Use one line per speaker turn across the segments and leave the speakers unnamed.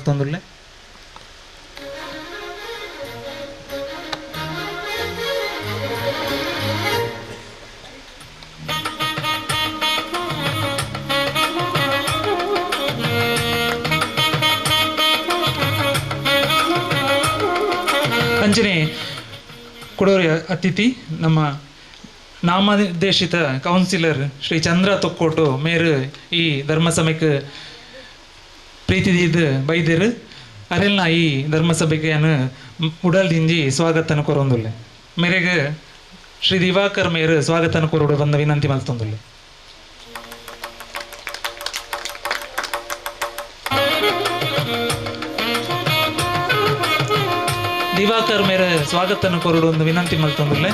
ಮಲ್ತೊಂದುಲ್ಲೆ. ಅಂಚನೆ ಕೊಡೋರಿ ಅತಿಥಿ ನಮ್ಮ ನಾಮನಿರ್ದೇಶಿತ ಕೌನ್ಸಿಲರ್ ಶ್ರೀ ಚಂದ್ರ ತೊಕ್ಕೋಟು ಮೇರು ಈ ಧರ್ಮಸಭೆಗೆ ಪ್ರೀತಿದೀದ್ ಬೈದೇರು ಅರೆಲ್ನ ಈ ಧರ್ಮಸಭೆಗೆ ಉಡಲ್ ದಿಂಜಿ ಸ್ವಾಗತನ ಕೊರೊಂದುಲ್ಲೆ. ಮೇರೆಗೆ ಶ್ರೀ ದಿವಾಕರ್ ಮೇರು ಸ್ವಾಗತನ ಕೊರೊಡು ಬಂದ ವಿನಂತಿ ಮಲ್ತೊಂದುಲ್ಲೆ. ದಿವಾಕರ್ ಮೇರೆ ಸ್ವಾಗತನ ಕೊರಡು ಒಂದು ವಿನಂತಿ ಮಲ್ತೊಂದುಲ್ಲೆ.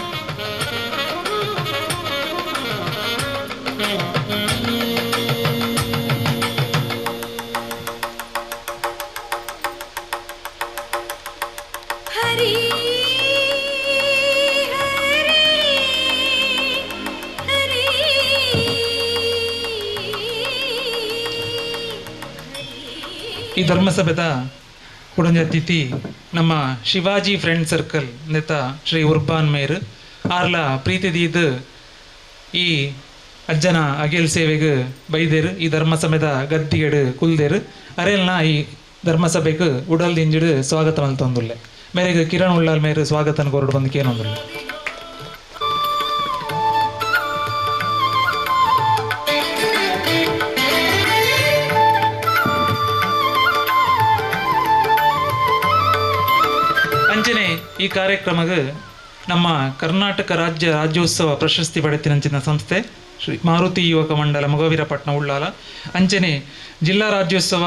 ಈ ಧರ್ಮಸಭೆದ ಕುಡಂಜ ಅತಿಥಿ ನಮ್ಮ ಶಿವಾಜಿ ಫ್ರೆಂಡ್ ಸರ್ಕಲ್ ನೇತ ಶ್ರೀ ಉರ್ಬಾನ್ ಮೇರ್ ಆರ್ಲ ಪ್ರೀತಿ ದೀದ್ ಈ ಅಜ್ಜನ ಅಗೇಲ್ ಸೇವೆಗೆ ಬೈದೇರು ಈ ಧರ್ಮಸಭೆದ ಗದ್ದಿಗೆಡು ಕುಲ್ದೇರು ಅರೆಲ್ನ ಈ ಧರ್ಮಸಭೆಗೆ ಉಡಲ್ ದಿಂಜಿಡು ಸ್ವಾಗತ ಮಲ್ತೊಂದುಲ್ಲೆ. ಮೇರೆಗೆ ಕಿರಣ್ ಉಳ್ಳಾಲ್ ಮೇರು ಸ್ವಾಗತನ ಕೊರಡು ಬಂದು ಕೇನೊಂದುಲ್ಲೆ. ಅಂಚನೆ ಈ ಕಾರ್ಯಕ್ರಮಕ್ಕೆ ನಮ್ಮ ಕರ್ನಾಟಕ ರಾಜ್ಯ ರಾಜ್ಯೋತ್ಸವ ಪ್ರಶಸ್ತಿ ಪಡೆತಿನಂಚಿನ ಸಂಸ್ಥೆ ಶ್ರೀ ಮಾರುತಿ ಯುವಕ ಮಂಡಲ ಮೊಗವೀರಪಟ್ಟಣ ಉಳ್ಳಾಲ, ಅಂಚನೆ ಜಿಲ್ಲಾ ರಾಜ್ಯೋತ್ಸವ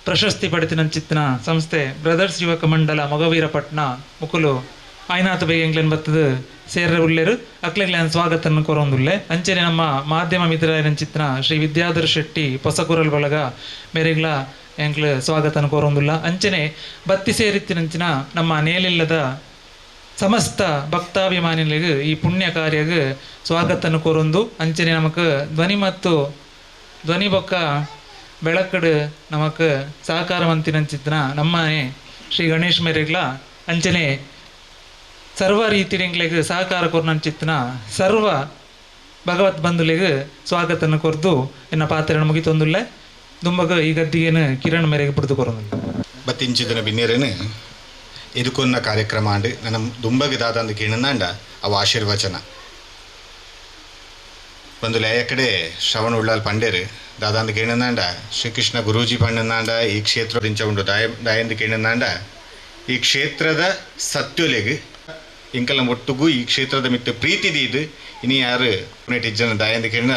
ಪ್ರಶಸ್ತಿ ಪಡೆತಿನಂಚಿತ್ತಿನ ಸಂಸ್ಥೆ ಬ್ರದರ್ಸ್ ಯುವಕ ಮಂಡಲ ಮೊಗವೀರಪಟ್ಟಣ ಮುಕುಲು ಆಯ್ನಾಥ ಬೇಗ ಬತ್ತದ ಸೇರ್ರೆ ಉಲ್ಲೇರು ಅಕ್ಲೆಗ್ಲಾನ್ ಸ್ವಾಗತನ್ನು ಕೊರೊಂದುಲ್ಲೆ. ಅಂಚನೆ ನಮ್ಮ ಮಾಧ್ಯಮ ಮಿತ್ರರಂಚಿತ್ತಿನ ಶ್ರೀ ವಿದ್ಯಾಧರ್ ಶೆಟ್ಟಿ ಪೊಸಕುರಲ್ ಬಳಗ ಮೇರೆಗ್ಲ ಎಂಕ್ಲು ಸ್ವಾಗತನ ಕೋರೊಂದುಲ್ಲ. ಅಂಚನೆ ಬತ್ತಿ ಸೇರಿತ್ತಿನಂಚಿನ ನಮ್ಮ ನೇಲಿಲ್ಲದ ಸಮಸ್ತ ಭಕ್ತಾಭಿಮಾನಿಗಳಿಗೆ ಈ ಪುಣ್ಯ ಕಾರ್ಯಗೆ ಸ್ವಾಗತನ ಕೋರೊಂದು ಅಂಚನೆ ನಮಕ್ ಧ್ವನಿ ಮತ್ತು ಧ್ವನಿ ಬೊಕ್ಕ ಬೆಳಕಡು ನಮಕ್ ಸಹಕಾರ ಮಂತಿನಂಚಿತ್ತಿನ ನಮ್ಮನೆ ಶ್ರೀ ಗಣೇಶ್ ಮೇರೆಗ್ಲ ಅಂಚನೆ ಸರ್ವ ರೀತಿಯಂಗ್ಲೆಗ್ ಸಹಕಾರ ಕೊರ್ನಂಚಿತ್ತಿನ ಸರ್ವ ಭಗವತ್ ಬಂಧುಲೆಗ್ ಸ್ವಾಗತನ ಕೊರ್ದು ಎನ್ನ ಪಾತ್ರೆಯನ್ನು ಮುಗಿತೊಂದುಲ್ಲೆ. ದುಂಬಗ ಈ ಗದ್ದಿಗೇನು ಕಿರಣ್ ಮೇರೆಗೆ ಬಿಡ್ದು ಕೊರೊಂದುಲ್ಲೆ.
ಬತ್ತಿಂಚಿದನ ಬಿನ್ನೇರೇನು ಎದುಕೊನ್ನ ಕಾರ್ಯಕ್ರಮ ಅಂಡ್ ನನ್ನ ದುಂಬಗೆ ದಾದಂದು ಕೇಣಂದಾಂಡ ಅವ ಆಶೀರ್ವಚನ ಬಂದು ಲಯ ಕಡೆ ಶ್ರವಣ ಉಳ್ಳಾಲ್ ಪಂಡೇರು ದಾದಾಂದು ಕೇಣಂದಾಂಡ ಶ್ರೀಕೃಷ್ಣ ಗುರೂಜಿ ಪಂಡಂದಾಂಡ ಈ ಕ್ಷೇತ್ರ ದಿಂಚ ಉಂಡು ದಾಯಂದು ಕೇಣಂದಾಂಡ ಈ ಕ್ಷೇತ್ರದ ಸತ್ಯೊಲೆಗ್ ಇಂಕಲ ಒಟ್ಟುಗು ಈ ಕ್ಷೇತ್ರದ ಮಿತ್ತ ಪ್ರೀತಿ ದೀದು ಇನಿ ಯಾರು ಇಜ್ಜನ ದಾಯಂದು ಕೇಣ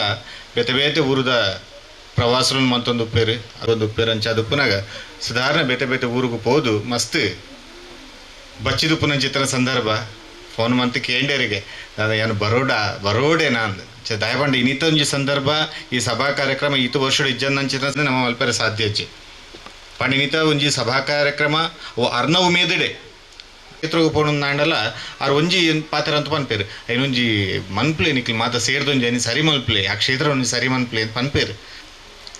ಬೇತೆ ಬೇತೆ ಊರುದ ಪ್ರವಾಸರನ್ನು ಮಂತೊಂದು ಉಪ್ಪೇರು ಅದೊಂದು ಉಪ್ಪೇರು ಅಂಚ ಅದು ಉಪ್ಪುನಾಗ ಸಾಧಾರಣ ಬೇತೆ ಬೇತೆ ಊರಿಗೆ ಪೋದು ಮಸ್ತ್ ಬಚ್ಚಿದುಪ್ಪುನಂಚಿತ್ತಿನ ಸಂದರ್ಭ ಫೋನ್ ಮಂತ್ ಕೇಂಡೇರಿಗೆ ದಾದ ಏನು ಬರೋಡೆ ನಾನು ದಯಪಂಡ ಇನ್ನಿತೊಂಜಿ ಸಂದರ್ಭ ಈ ಸಭಾ ಕಾರ್ಯಕ್ರಮ ಈತ ವರ್ಷಡು ಇಜ್ಜಂದಂಚಿನ ನಮ್ಮ ಮಲ್ಪೆರೆ ಸಾಧ್ಯ ಇಜ್ಜಿ ಪಂಡ ಇನ್ನಿತ ಒಂಜಿ ಸಭಾ ಕಾರ್ಯಕ್ರಮ ಅವು ಅರ್ನ ಉಮೇದಿಡೆ ಕ್ಷೇತ್ರಗ್ ಪೋಣಂದಾಂಡಲ ಆರ್ ಒಂಜಿ ಪಾತ್ರ ಅಂತ ಪನ್ಪೇರು ಐನೊಂಜಿ ಮನ್ಪ್ಲೆ ನಿಕ್ಲು ಮಾತ ಸೇರ್ದೊಂಜಿ ಐನಿ ಸರಿ ಮಲ್ಪ್ಲೆ ಆ ಕ್ಷೇತ್ರ ಒಂಜಿ ಸರಿ ಮನ್ಪ್ಲೆ ಅಂತ ಪನ್ಪೇರು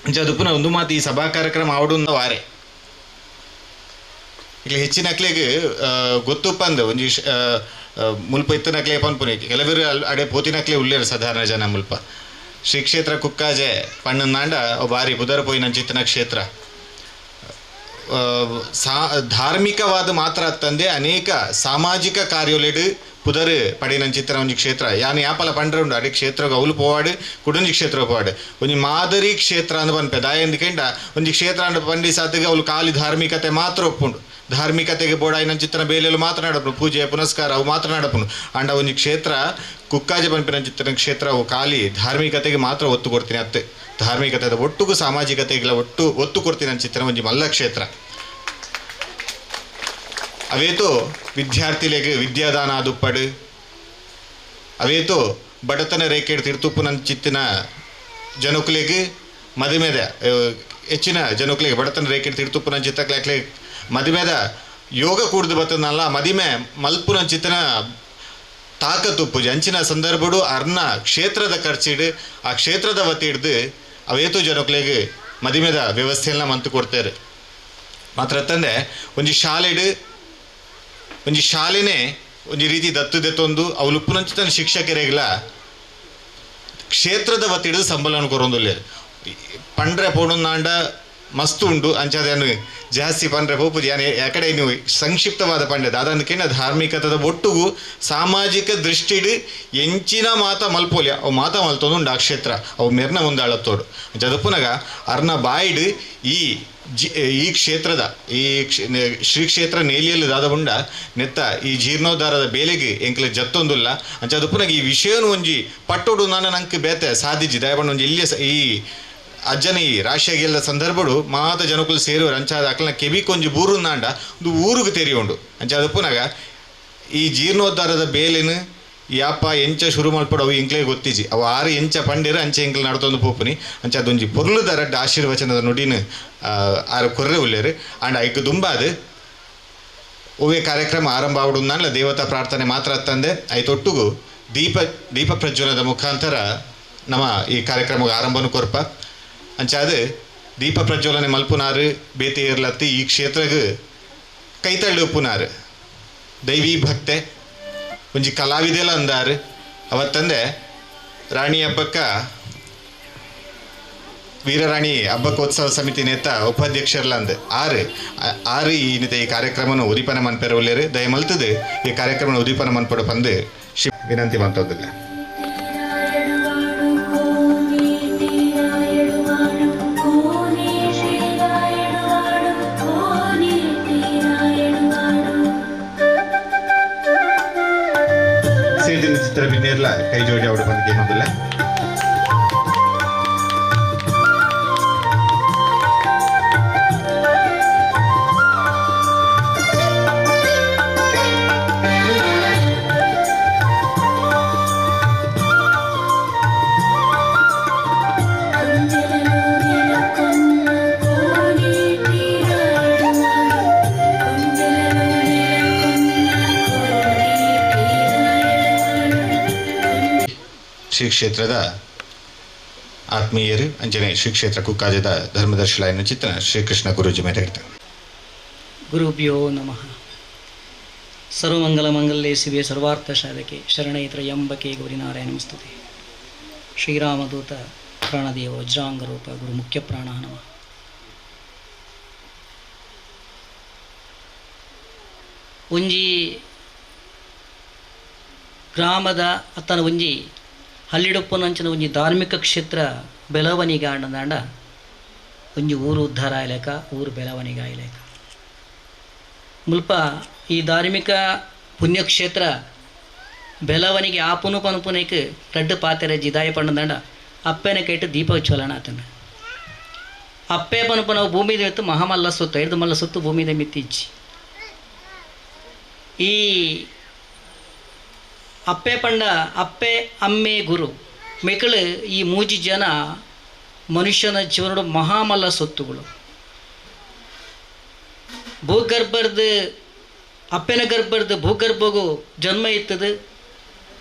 ಅಂಚ ಅದು ಪುನಃ ಒಂದು ಮಾತು ಈ ಸಭಾ ಕಾರ್ಯಕ್ರಮ ಆವಡು ವಾರೆ ಇಲ್ಲಿ ಹೆಚ್ಚಿನ ಅಕ್ಲೆಗ್ ಗೊತ್ತುಪ್ಪಂದು ಒಂಜಿ ಮುಲ್ಪ ಇತ್ತನಕ್ಲೆ ಪನ್ಪುನಿ ಕೆಲವರು ಅಡೆ ಪೋತಿನಕ್ಲೆ ಉಲ್ಲೇರು ಸಾಧಾರಣ ಜನ ಮುಲ್ಪ ಶ್ರೀ ಕ್ಷೇತ್ರ ಕುಕ್ಕಾಜೆ ಪಣ್ಣಂದಾಂಡ ಬಾರಿ ಬುಧರ ಪೋಯಿನಂಚಿತ್ತಿನ ಕ್ಷೇತ್ರ ಧಾರ್ಮಿಕವಾದ ಮಾತ್ರ ತಂದೆ ಅನೇಕ ಸಾಮಾಜಿಕ ಕಾರ್ಯೊಲೆಡು ಪುದರ್ ಪಡಿನಂಚಿತ್ತಿನ ಒಂಜಿ ಕ್ಷೇತ್ರ ಯಾನ್ ಯಾಪಲ ಪಂಡ್ರೆ ಉಂಡು ಅಡೆ ಕ್ಷೇತ್ರಗ್ ಅವ್ಲು ಪೋವಾಡು ಕುಡೊಂಜಿ ಕ್ಷೇತ್ರ ಪೋವಾಡು ಒಂಜಿ ಮಾದರಿ ಕ್ಷೇತ್ರ ಅಂದ್ ಪನ್ಪೆ ದಾಯೆಂದ್ ಕೆಂಡ ಒಂಜಿ ಕ್ಷೇತ್ರ ಅಂಡ್ ಪಂಡಿ ಸಾತಿಗೆ ಅವ್ಲು ಖಾಲಿ ಧಾರ್ಮಿಕತೆ ಮಾತ್ರ ಒಪ್ಪುಂಡು ಧಾರ್ಮಿಕತೆಗೆ ಬೋಡಾಯಿನಂಚಿತ್ತಿನ ಬೇಲೆಲು ಮಾತ್ರ ನಡಪುನು ಪೂಜೆ ಪುನಸ್ಕಾರ ಅವು ಮಾತ್ರ ನಡಪುನು ಅಂಡ ಒಂಜಿ ಕ್ಷೇತ್ರ ಕುಕ್ಕಾಜೆ ಪನ್ಪಿನಂಚಿತ್ತಿನ ಕ್ಷೇತ್ರ ಅವು ಖಾಲಿ ಧಾರ್ಮಿಕತೆಗೆ ಮಾತ್ರ ಒತ್ತು ಕೊಡ್ತೀನಿ ಅತ್ತೆ ಧಾರ್ಮಿಕತೆದ ಒಟ್ಟುಗು ಸಾಮಾಜಿಕತೆಗೆಲ್ಲ ಒಟ್ಟು ಒತ್ತು ಕೊಡ್ತೀನಿ ಅಂಚಿತ್ತಿನ ಒಂಜಿ ಮಲ್ಲ ಕ್ಷೇತ್ರ ಅವೇತೋ ವಿದ್ಯಾರ್ಥಿಲೆಗ್ ವಿದ್ಯಾದಾನ ಆದುಪ್ಪಡು ಅವೇತೋ ಬಡತನ ರೇಖೆ ತಿರ್ತುಪ್ಪುನಂಚಿತ್ತಿನ ಜನಕುಲೆಗ್ ಮದಿಮೆದ ಹೆಚ್ಚಿನ ಜನಕುಲೆಗ್ ಬಡತನ ರೇಖೆ ತಿರ್ತುಪ್ಪುನಂಚಿತ್ತಕ್ಲೆ ಮದಿಮೆದ ಯೋಗ ಕೂಡ್ದು ಬತ್ತನಲ್ಲ ಮದಿಮೆ ಮಲ್ಪುನಂಚಿತ್ತಿನ ತಾಕತ್ತುಪ್ಪುಜಿ ಅಂಚಿನ ಸಂದರ್ಭಡು ಅರ್ನ ಕ್ಷೇತ್ರದ ಖರ್ಚಿಡು ಆ ಕ್ಷೇತ್ರದ ವತಿ ಹಿಡ್ದು ಅವೇತೋ ಜನಕುಲೆಗ್ ಮದಿಮೆದ ವ್ಯವಸ್ಥೆಯನ್ನ ಮಂತು ಕೊಡ್ತಾರೆ. ಮಾತ್ರ ತಂದೆ ಒಂಜಿ ಶಾಲೆಡ್ ಒಂಜಿ ಶಾಲೆನೇ ಒಂಜಿ ರೀತಿ ದತ್ತು ದೆತ್ತೊಂದು ಅವಳು ಉಪ್ಪುನಂಚಿನ ಶಿಕ್ಷಕರಿಗೆಲ್ಲ ಕ್ಷೇತ್ರದ ವತಿಡಿದು ಸಂಬಳವನ್ನು ಕೊರೊಂದುಲ್ಲೆರ್ ಪಂಡ್ರೆ ಪೋಡುಂದಾಂಡ ಮಸ್ತು ಉಂಡು ಅಂಚಾದನು ಜಾಸ್ತಿ ಪಂಡ್ರೆ ಪೋಪುಜಿ ಯಾನೆ ಯಾಕಡೆ ನೀವು ಸಂಕ್ಷಿಪ್ತವಾದ ಪಂಡೆ ದಾದಾಂದಕೇನ ಧಾರ್ಮಿಕತದ ಒಟ್ಟುಗು ಸಾಮಾಜಿಕ ದೃಷ್ಟಿಡ್ ಎಂಚಿನ ಮಾತ ಮಲ್ಪೋಲಿ ಅವು ಮಾತ ಮಲ್ತೊಂದು ಆ ಕ್ಷೇತ್ರ ಅವು ಮೆರ್ನ ಮುಂದಾಳತ್ತೋಡು ಅಂಚದಪ್ಪುನಗ ಅರ್ನ ಬಾಯಿಡ್ ಈ ಈ ಕ್ಷೇತ್ರದ ಈ ಶ್ರೀ ಕ್ಷೇತ್ರ ನೇಲಿಯಲ್ಲಿ ದಾದ ಉಂಡ ನೆತ್ತ ಈ ಜೀರ್ಣೋದ್ಧಾರದ ಬೇಲೆಗೆ ಎಂಕ್ಲೆ ಜತ್ತೊಂದುಲ್ಲ ಅಂಚದಪ್ಪುನಗ ಈ ವಿಷಯನು ಒಂಜಿ ಪಟ್ಟೋಡು ನಾನು ನಂಗೆ ಬೇತೆ ಸಾಧಿಜಿ ದಯಪಂಡ ಒಂಜಿ ಇಲ್ಲಿಯ ಈ ಅಜ್ಜನ ಈ ರಾಶಿಯಾಗಿಲ್ಲ ಸಂದರ್ಭಡು ಮಾತ ಜನಕುಲು ಸೇರುವರು ಅಂಚಾದ ಅಕ್ಲನ ಕೆಬಿಕೊಂಜಿ ಬೂರು ನಾಂಡ ಒಂದು ಊರಿಗೆ ತೆರಿಯುಂಡು ಅಂಚಾದಪ್ಪುನಗ ಈ ಜೀರ್ಣೋದ್ಧಾರದ ಬೇಲೆನು ಯಾಪ ಎಂಚ ಶುರು ಮಲ್ಪಡು ಅವು ಎಂಕ್ಲೇ ಗೊತ್ತಿಜಿ ಅವು ಆರು ಎಂಚ ಪಂಡಿರ ಅಂಚೆ ಎಂಕ್ಲೆ ನಡ್ತೊಂದು ಪೋಪುನಿ ಅಂಚ ಅದೊಂಜಿ ಪೊರ್ಲುದ ರಡ್ಡ ಆಶೀರ್ವಚನದ ನುಡಿನ ಆರು ಕೊರ್ರೆ ಉಲ್ಲೇರು ಆಂಡ ಐಕ್ ದುಂಬಾದು ಒವ್ವೇ ಕಾರ್ಯಕ್ರಮ ಆರಂಭ ಆವಡುಂದಾಂಡ್ಲ ದೇವತಾ ಪ್ರಾರ್ಥನೆ ಮಾತ್ರ ತಂದೆ ಐತೊಟ್ಟುಗು ದೀಪ ದೀಪ ಪ್ರಜ್ವಲನದ ಮುಖಾಂತರ ನಮ್ಮ ಈ ಕಾರ್ಯಕ್ರಮಕ್ಕೆ ಆರಂಭನು ಕೊರ್ಪ ಅಂಚಾದ ದೀಪ ಪ್ರಜ್ವಲನೆ ಮಲ್ಪುನಾರು ಬೇತೆ ಏರ್ಲತ್ತಿ ಈ ಕ್ಷೇತ್ರಗ್ ಕೈತಳ್ಳಿ ಉಪ್ಪುನಾರು ದೈವಿ ಭಕ್ತೆ ಒಂಜಿ ಕಲಾವಿದೆಲ್ಲ ಅಂದಾರು ಅವತ್ತಂದೆ ರಾಣಿ ಹಬ್ಬಕ್ಕ ವೀರರಾಣಿ ಹಬ್ಬಕ್ಕೋತ್ಸವ ಸಮಿತಿ ನೇತ ಉಪಾಧ್ಯಕ್ಷರ್ಲ ಅಂದ್ ಆರು ಆರು ಈ ನಿತ ಈ ಕಾರ್ಯಕ್ರಮನ ಉದೀಪನ ಮನ್ಪೆರ ಉಲ್ಲೇರು ದಯಮಲ್ತದು ಈ ಕಾರ್ಯಕ್ರಮನ ಉದೀಪನ ಮನ್ಪಡು ಪಂದು ಶ್ರೀ ವಿನಂತಿ ಮಂತೋದಿಲ್ಲ. ಚಿತ್ರ ಬಿನ್ನೇರ್ಲ ಕೈ ಜೋಡಿ ಅವಡು ಬಂದು ಏನೋದಿಲ್ಲ. ಶ್ರೀ ಕ್ಷೇತ್ರದ ಆತ್ಮೀಯರು ಅಂಜನೆ ಶ್ರೀ ಕ್ಷೇತ್ರ ಕುಕ್ಕಾಜದ ಧರ್ಮದರ್ಶಿಲಾಯನ ಚಿತ್ರ ಶ್ರೀಕೃಷ್ಣ ಗುರೂಜಿ ಮೇಲೆ ಹೇಳ್ತಾರೆ.
ಗುರುಭ್ಯೋ ನಮಃ. ಸರ್ವಮಂಗಲ ಮಂಗಲ್ಯೇ ಶಿವೆ ಸರ್ವಾರ್ಥ ಸಾಧಕೆ ಶರಣೈ ತ್ರಯಂಬಕೆ ಗೌರಿನಾರಾಯಣ ನಮಸ್ತುತೆ. ಶ್ರೀರಾಮದೂತ ಪ್ರಾಣದೇವ ವಜ್ರಾಂಗರೂಪ ಗುರು ಮುಖ್ಯ ಪ್ರಾಣ ನಮಃ. ಒಂಜಿ ಗ್ರಾಮದ ಅತ್ತನ ಒಂಜಿ ಹಳ್ಳಿಡೊಪ್ಪನಂಚಿನ ಒಂಜಿ ಧಾರ್ಮಿಕ ಕ್ಷೇತ್ರ ಬೆಳವಣಿಗೆ ಆಂಡದಾಂಡ ಒಂಜಿ ಊರು ಉದ್ಧಾರ ಆಯ್ಲೇಕ ಊರು ಬೆಳವಣಿಗೆ ಆಯ್ಲೇಕ ಮುಲ್ಪ ಈ ಧಾರ್ಮಿಕ ಪುಣ್ಯಕ್ಷೇತ್ರ ಬೆಳವಣಿಗೆ ಆಪುನು ಪನುಪುನೈಕ್ ರಡ್ಡು ಪಾತೆರೆ ಜಿದಾಯ ಪಂಡದಾಂಡ ಅಪ್ಪೆನ ಕೇಟು ದೀಪ ಉಜ್ವಲನ ಆತನ ಅಪ್ಪೆ ಪನುಪನವು ಭೂಮಿದ ಮಿತ್ತು ಮಹಾಮಲ್ಲ ಸೊತ್ತು ಐದು ಮಲ್ಲ ಸೊತ್ತು ಭೂಮಿದ ಮಿತ್ತಿಜ್ಜಿ. ಈ ಅಪ್ಪೆ ಪಂಡ ಅಪ್ಪೆ ಅಮ್ಮೆ ಗುರು ಮೆಕ್ಕಳು ಈ ಮೂಜಿ ಜನ ಮನುಷ್ಯನ ಜೀವನದ ಮಹಾಮಲ್ಲ ಸೊತ್ತುಗಳು. ಭೂಗರ್ಭದ ಅಪ್ಪೆನ ಗರ್ಭದ ಭೂಗರ್ಭಗೂ ಜನ್ಮ ಇತ್ತದು.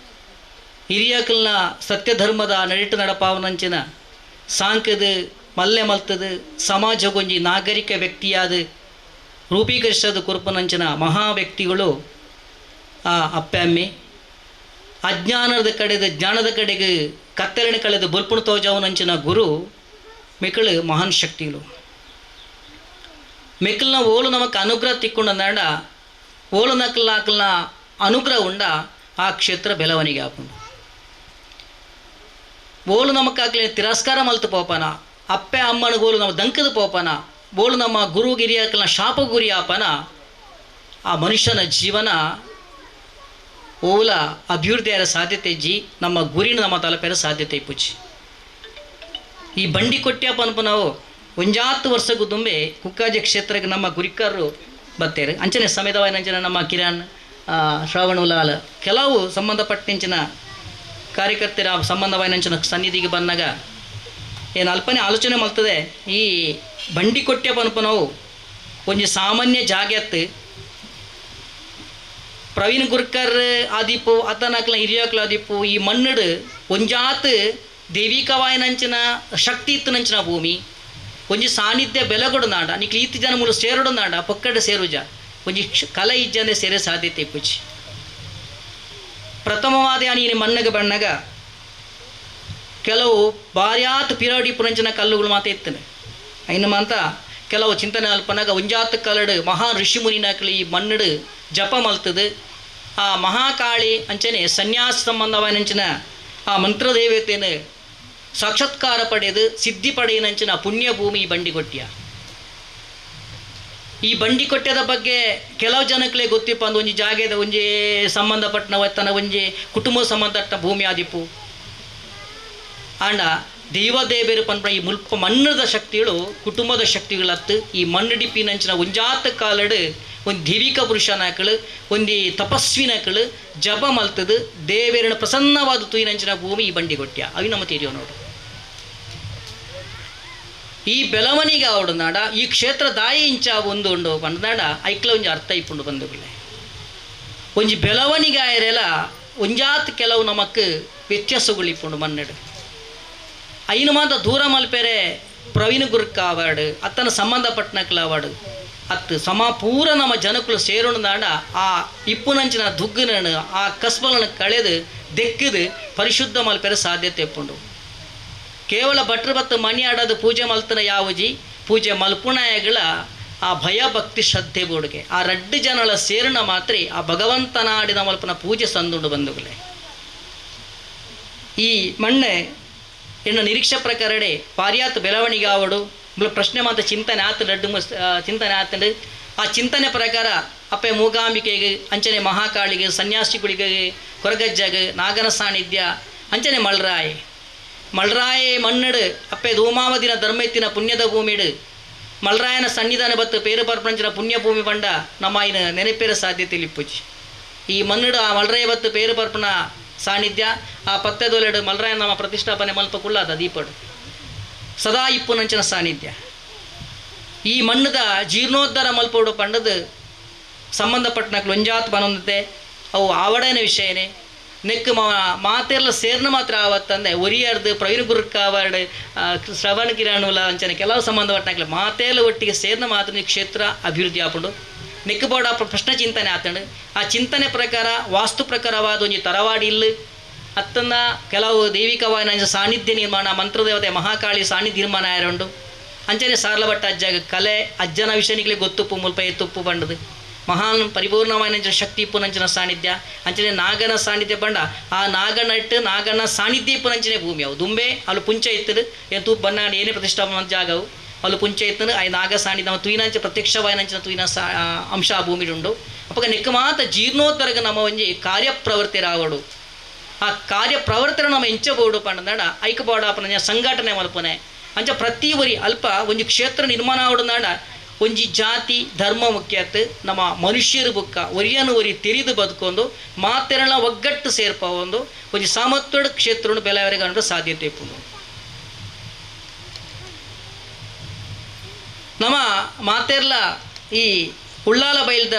ಹಿರಿಯಾಕಲ್ನ ಸತ್ಯಧರ್ಮದ ನಡಿಟ್ಟು ನಡಪಾವನಂಚಿನ ಸಾಂಕದ ಮಲ್ಲೆ ಮಲ್ತದ ಸಮಾಜಗೊಂಜಿ ನಾಗರಿಕ ವ್ಯಕ್ತಿಯಾದ ರೂಪೀಕರಿಸದ ಕುರುಪನಂಚಿನ ಮಹಾ ವ್ಯಕ್ತಿಗಳು ಆ ಅಪ್ಪೆ ಅಮ್ಮೆ. ಅಜ್ಞಾನದ ಕಡೆದ ಜ್ಞಾನದ ಕಡೆಗೆ ಕತ್ತಲೆನ ಕಳೆದ ಬೊಲ್ಪುಣ ತೋಜಾವನಂಚಿನ ಗುರು ಮೆಕ್ಕಳು ಮಹಾನ್ ಶಕ್ತಿಗಳು. ಮೆಕ್ಕಲ್ನ ಓಳು ನಮಕ್ ಅನುಗ್ರಹ ತಿಕ್ಕೊಂಡಂದಾಂಡ ಓಳು ನಕಲ್ನ ಅನುಗ್ರಹ ಉಂಡ ಆ ಕ್ಷೇತ್ರ ಬೆಳವಣಿಗೆ ಆಪುಂಡು. ಓಳು ನಮಕ್ಕಾಗ್ಲಿ ತಿರಸ್ಕಾರ ಮಲ್ತು ಪೋಪನ ಅಪ್ಪೆ ಅಮ್ಮನ ಗೋಲು ನಮ್ಮ ದಂಕದ ಪೋಪನ ಬೋಳು ನಮ್ಮ ಗುರು ಗಿರಿಯಾಕಲ್ನ ಶಾಪ ಗುರಿ ಆಪನ ಆ ಮನುಷ್ಯನ ಜೀವನ ಓಲ ಅಭಿವೃದ್ಧಿಯಾದ ಸಾಧ್ಯತೆ ಜಿ ನಮ್ಮ ಗುರಿನ ನಮ್ಮ ತಲುಪೇರ ಸಾಧ್ಯತೆ ಇಪ್ಪುಜಿ. ಈ ಬಂಡಿ ಕೊಟ್ಟ್ಯಪ್ಪ ಅನ್ಪು ನಾವು ಒಂಜಾತ್ತು ವರ್ಷಕ್ಕೂ ತುಂಬೆ ಕುಕ್ಕಾಜೆ ಕ್ಷೇತ್ರಕ್ಕೆ ನಮ್ಮ ಗುರಿಕಾರರು ಬತ್ತೇರು ಅಂಚನೆ ಸಮೇತವಾಯಿನಂಚಿನ ನಮ್ಮ ಕಿರಣ್ ಶ್ರವಣುಲಾಲ್ ಕೆಲವು ಸಂಬಂಧಪಟ್ಟಂಚಿನ ಕಾರ್ಯಕರ್ತರ ಸಂಬಂಧವಾಯಿನಂಚಿನ ಸನ್ನಿಧಿಗೆ ಬಂದಾಗ ಏನು ಅಲ್ಪನೆ ಆಲೋಚನೆ ಮಾಡ್ತದೆ. ಈ ಬಂಡಿ ಕೊಟ್ಟ್ಯಪ್ಪ ಅನ್ಪು ನಾವು ಒಂಜಿ ಸಾಮಾನ್ಯ ಜಾಗ್ಯತ್ತು ಪ್ರವೀಣ್ ಗುರ್ಕರ್ ಆದಿಪ್ಪು ಅತನಕ್ಲ ಹಿರಿಯಕ್ಲ ಆದಿಪ್ಪು ಈ ಮಣ್ಣಡು ಒಂಜಾತ್ ದೇವಿಕವಾಯನಂಚಿನ ಶಕ್ತಿ ಇತ್ತು ನಂಚಿನ ಭೂಮಿ ಒಂಜಿ ಸಾನ್ನಿಧ್ಯ ಬೆಲಗೊಡು ನಾಡ ನಿಕ್ಲು ಈತಿ ಜನ ಮೂಲ ಸೇರಡು ನಾಡ ಪೊಕ್ಕಡೆ ಸೇರುಜ ಒಂಜಿ ಕಲೆ ಇಜ್ಜನೆ ಸೇರೆ ಸಾಧ್ಯತೆ ಇಪ್ಪುಜಿ. ಪ್ರಥಮವಾದ ನೀನು ಮಣ್ಣಗ ಬಣ್ಣಗ ಕೆಲವು ಬಾರ್ಯಾತ್ ಪಿರಾಡಿ ಪುರಂಚನ ಕಲ್ಲುಗಳು ಮಾತ ಇತ್ತನೆ ಐನು ಮಾಂತ ಕೆಲವು ಚಿಂತನೆ ಅಲ್ಪನಾಗ ಒಂಜಾತ್ ಕಲಡು ಮಹಾ ಋಷಿ ಮುನಿನಾಕಲಿ ಈ ಮಣ್ಣಡು ಜಪ ಮಲ್ತದು ಆ ಮಹಾಕಾಳಿ ಅಂಚನೆ ಸನ್ಯಾಸ ಸಂಬಂಧವಾನಂಚಿನ ಆ ಮಂತ್ರದೇವತೆಯನ್ನು ಸಾಕ್ಷಾತ್ಕಾರ ಪಡೆದು ಸಿದ್ಧಿ ಪಡೆಯನಂಚಿನ ಪುಣ್ಯಭೂಮಿ ಈ ಬಂಡಿಕೊಟ್ಟಿಯ. ಈ ಬಂಡಿಕೊಟ್ಯದ ಬಗ್ಗೆ ಕೆಲವು ಜನಕ್ಕಲೇ ಗೊತ್ತಿಪ್ಪ ಅಂದು ಒಂಜಿ ಜಾಗೆದ ಒಂಜಿ ಸಂಬಂಧಪಟ್ಟನ ತನ್ನ ಒಂಜಿ ಕುಟುಂಬ ಸಂಬಂಧಪಟ್ಟ ಭೂಮಿ ಆದಿಪ್ಪು. ಆಂಡ ದೈವದೇವರು ಪನ್ಪ ಈ ಮುಲ್ಪ ಮಣ್ಣದ ಶಕ್ತಿಗಳು ಕುಟುಂಬದ ಶಕ್ತಿಗಳತ್ತು ಈ ಮಣ್ಣುಡಿಪಿನಂಚಿನ ಒಂಜಾತ ಕಾಲಡು ಒಂದು ದೈವಿಕ ಪುರುಷನಾಕಳು ಒಂದು ತಪಸ್ವಿನಕಳು ಜಪ ಮಲ್ತದು ದೇವೇರನ ಪ್ರಸನ್ನವಾದ ತುಯಿನಂಚಿನ ಭೂಮಿ ಈ ಬಂಡಿಗೊಟ್ಟಿಯ ಅವಿ ನಮ್ಮ ತೀರಿಯೋ ನೋಡು. ಈ ಬೆಳವಣಿಗೆ ಅವಡು ನಾಡ ಈ ಕ್ಷೇತ್ರ ದಾಯಿ ಇಂಚ ಒಂದು ಉಂಡು ಪಂಡನಾಡ ಐಕ್ಲ ಒಂಜಿ ಅರ್ಥ ಇಪ್ಪುಂಡು ಬಂದುಗಳೇ ಒಂಜಿ ಬೆಳವಣಿಗೆ ಆಯರೆಲ್ಲ ಒಂಜಾತ್ ಕೆಲವು ನಮಕ್ ವ್ಯತ್ಯಾಸಗಳು ಇಪ್ಪುಂಡು ಮನ್ನಡು. ಐನು ಮಾತ ದೂರ ಮಲ್ಪೆರೆ ಪ್ರವೀಣ್ ಗುರುಕ ಅವಾರ್ಡ್ ಅತ್ತನ ಸಂಬಂಧಪಟ್ಟನಕ್ಲ ಅವಾರ್ಡ್ ಅತ್ತು ಸಮ ಪೂರ ನಮ್ಮ ಜನಕುಲು ಸೇರೋಣ ಆ ಇಪ್ಪುನಂಚಿನ ದುಗ್ಗುನನ್ನು ಆ ಕಸ್ಬಲನ್ನು ಕಳೆದು ದೆಕ್ಕಿದು ಪರಿಶುದ್ಧ ಮಲ್ಪೆರೆ ಸಾಧ್ಯತೆ ಇಪ್ಪುಂಡು. ಕೇವಲ ಭಟ್ರು ಬತ್ತು ಮಣಿ ಆಡೋದು ಪೂಜೆ ಮಲ್ತನ ಯಾವಜಿ ಪೂಜೆ ಮಲ್ಪುಣಾಯಗಳ ಆ ಭಯ ಭಕ್ತಿ ಶ್ರದ್ಧೆ ಬೋಡಿಗೆ ಆ ರಡ್ಡು ಜನಳ ಸೇರಣ ಮಾತ್ರ ಆ ಭಗವಂತನಾಡಿದ ಮಲ್ಪನ ಪೂಜೆ ಸಂದುಂಡು ಬಂಧುಗಳೇ. ಈ ಮಣ್ಣೆ ಇನ್ನು ನಿರೀಕ್ಷೆ ಪ್ರಕಾರಡೆ ಪಾರ್ಯಾತ್ ಬೆಳವಣಿಗೆ ಆವಡು ಪ್ರಶ್ನೆ ಮಾತ್ರ ಚಿಂತನೆ ಆತ ರಡ್ಡು ಚಿಂತನೆ ಆತಂಡು ಆ ಚಿಂತನೆ ಪ್ರಕಾರ ಅಪ್ಪೆ ಮೂಗಾಂಬಿಕೆಗೆ ಅಂಚನೆ ಮಹಾಕಾಳಿಗೆ ಸನ್ಯಾಸಿಗಳಿಗೆ ಕೊರಗಜ್ಜಗೆ ನಾಗನ ಸಾನ್ನಿಧ್ಯ ಅಂಚನೆ ಮಲ್ರಾಯ್ ಮಲ್ರಾಯೆ ಮಣ್ಣಡು ಅಪ್ಪೆ ಧೂಮಾವದಿನ ಧರ್ಮೆತ್ತಿನ ಪುಣ್ಯದ ಭೂಮಿಡು ಮಲ್ರಾಯನ ಸನ್ನಿಧಾನ ಬತ್ತು ಪೇರು ಪರ್ಪಂಚಿನ ಪುಣ್ಯಭೂಮಿ ಬಂಡ ನಮ್ಮ ಇನ್ನು ನೆನಪೇರ ಸಾಧ್ಯತೆ ಇಪ್ಪುಜಿ. ಈ ಮಣ್ಣಡು ಆ ಮಲ್ರಾಯ ಬತ್ತು ಪೇರು ಪರ್ಪನ ಸಾನ್ನಿಧ್ಯ ಆ ಪತ್ತೆದೊಲೆಡು ಮಲ್ರಾಯನ ನಮ್ಮ ಪ್ರತಿಷ್ಠಾಪನೆ ಮಲ್ಪ ಕುಳ್ಳಾದ ದೀಪಡು ಸದಾ ಇಪ್ಪುನಂಚಿನ ಸಾನ್ನಿಧ್ಯ. ಈ ಮಣ್ಣದ ಜೀರ್ಣೋದ್ಧಾರ ಮಲ್ಪೋಡು ಪಂಡದು ಸಂಬಂಧಪಟ್ಟನಕ್ಲು ಒಂಜಾತ್ ಬನೊಂದತೆ ಅವು ಆವಡನ ವಿಷಯನೇ ನೆಕ್ಕು ಮಾತೆಲ್ಲ ಸೇರ್ನ ಮಾತ್ರ ಆವತ್ತಂದೆ ಒರಿಯರ್ದು ಪ್ರವೀಣ್ ಗುರುಕ ಅವಾರ್ಡ್ ಶ್ರವಣ ಕಿರಣುಲ ಅಂಚನೆ ಕೆಲವು ಸಂಬಂಧಪಟ್ಟನಕ್ಲೆ ಮಾತೆಲ್ಲ ಒಟ್ಟಿಗೆ ಸೇರ್ನ ಮಾತ್ರ ಈ ಕ್ಷೇತ್ರ ಅಭಿವೃದ್ಧಿ ಆಪುಂಡು. ನೆಕ್ಕು ಬೋಡ ಪ್ರಶ್ನೆ ಚಿಂತನೆ ಆತಂಡು ಆ ಚಿಂತನೆ ಪ್ರಕಾರ ವಾಸ್ತು ಪ್ರಕಾರವಾದ ಒಂಜಿ ತರವಾಡಿ ಇಲ್ಲು ಅತ್ತನ್ನ ಕೆಲವು ದೈವಿಕವಾದ ಸಾನ್ನಿಧ್ಯ ನಿರ್ಮಾಣ ಮಂತ್ರದೇವತೆ ಮಹಾಕಾಳಿ ಸಾನ್ನಿಧ್ಯ ನಿರ್ಮಾಣ ಆಯರುಂಡು. ಅಂಚನೆ ಸಾರ್ಲಭಟ್ಟ ಅಜ್ಜಾಗ ಕಲೆ ಅಜ್ಜನ ವಿಷಯನಿಗೆ ಗೊತ್ತುಪ್ಪು ಮುಲ್ಪ ಎತ್ತುಪ್ಪು ಬಂಡದು ಮಹಾನ್ ಪರಿಪೂರ್ಣವಾದ ಶಕ್ತಿ ಇಪ್ಪುನಂಚಿನ ಸಾನ್ನಿಧ್ಯ ಅಂಚನೆ ನಾಗನ ಸಾನ್ನಿಧ್ಯ ಬಂಡ ಆ ನಾಗನ ಇಟ್ಟು ನಾಗನ ಸಾನ್ನಿಧ್ಯ ಇಪ್ಪುನಂಚಿನ ಭೂಮಿ ಅವು ದುಂಬೆ ಅಲ್ಲಿ ಪುಂಚ ಇತ್ತದು ಏನು ತೂಪು ಬಣ್ಣ ಏನೇ ಪ್ರತಿಷ್ಠಾಪನ ಜಾಗವು ಅಲ್ಲಿ ಪುಂಚ ಇತ್ತನು ಆ ನಾಗ ಸಾನ್ನಿಧ್ಯ ತುಯಿನಂಚ ಪ್ರತ್ಯಕ್ಷವಾಯಿನಂಚಿನ ತುಯಿನ ಸಾ ಅಂಶ ಆ ಭೂಮಿ ಉಂಡು. ಅಪ್ಪಗ ನೆಕ್ಕ ಮಾತ ಜೀರ್ಣೋತ್ತರಗ ನಮ್ಮ ಒಂಜಿ ಕಾರ್ಯಪ್ರವೃತ್ತಿರಾವಡು ಆ ಕಾರ್ಯಪ್ರವರ್ತನ ನಮ್ಮ ಎಂಚಬೋಡು ಪಂಡನಾಡ ಐಕಬೋಡಾಪನ ಸಂಘಟನೆ ಮಲ್ಪನೆ ಅಂಚ ಪ್ರತಿ ಒರಿ ಅಲ್ಪ ಒಂಜಿ ಕ್ಷೇತ್ರ ನಿರ್ಮಾಣ ಆವಡನಾಡ ಒಂಜಿ ಜಾತಿ ಧರ್ಮ ಮುಖ್ಯತ್ ನಮ್ಮ ಮನುಷ್ಯರು ಬುಕ್ಕ ಒರಿಯನು ಒರಿ ತೆರಿದು ಬದುಕೊಂಡು ಮಾತೆರಳ ಒಗ್ಗಟ್ಟು ಸೇರ್ಪವೊಂದು ಒಂಜಿ ಸಾಮರ್ಥ್ಯದ ಕ್ಷೇತ್ರ ಬೆಲೆವರೆಗೆ ಸಾಧ್ಯತೆ ಇಪ್ಪುಂಡು. ನಮ್ಮ ಮಾತೆರ್ಲ ಈ ಉಳ್ಳಾಲ ಬೈಲ್ದ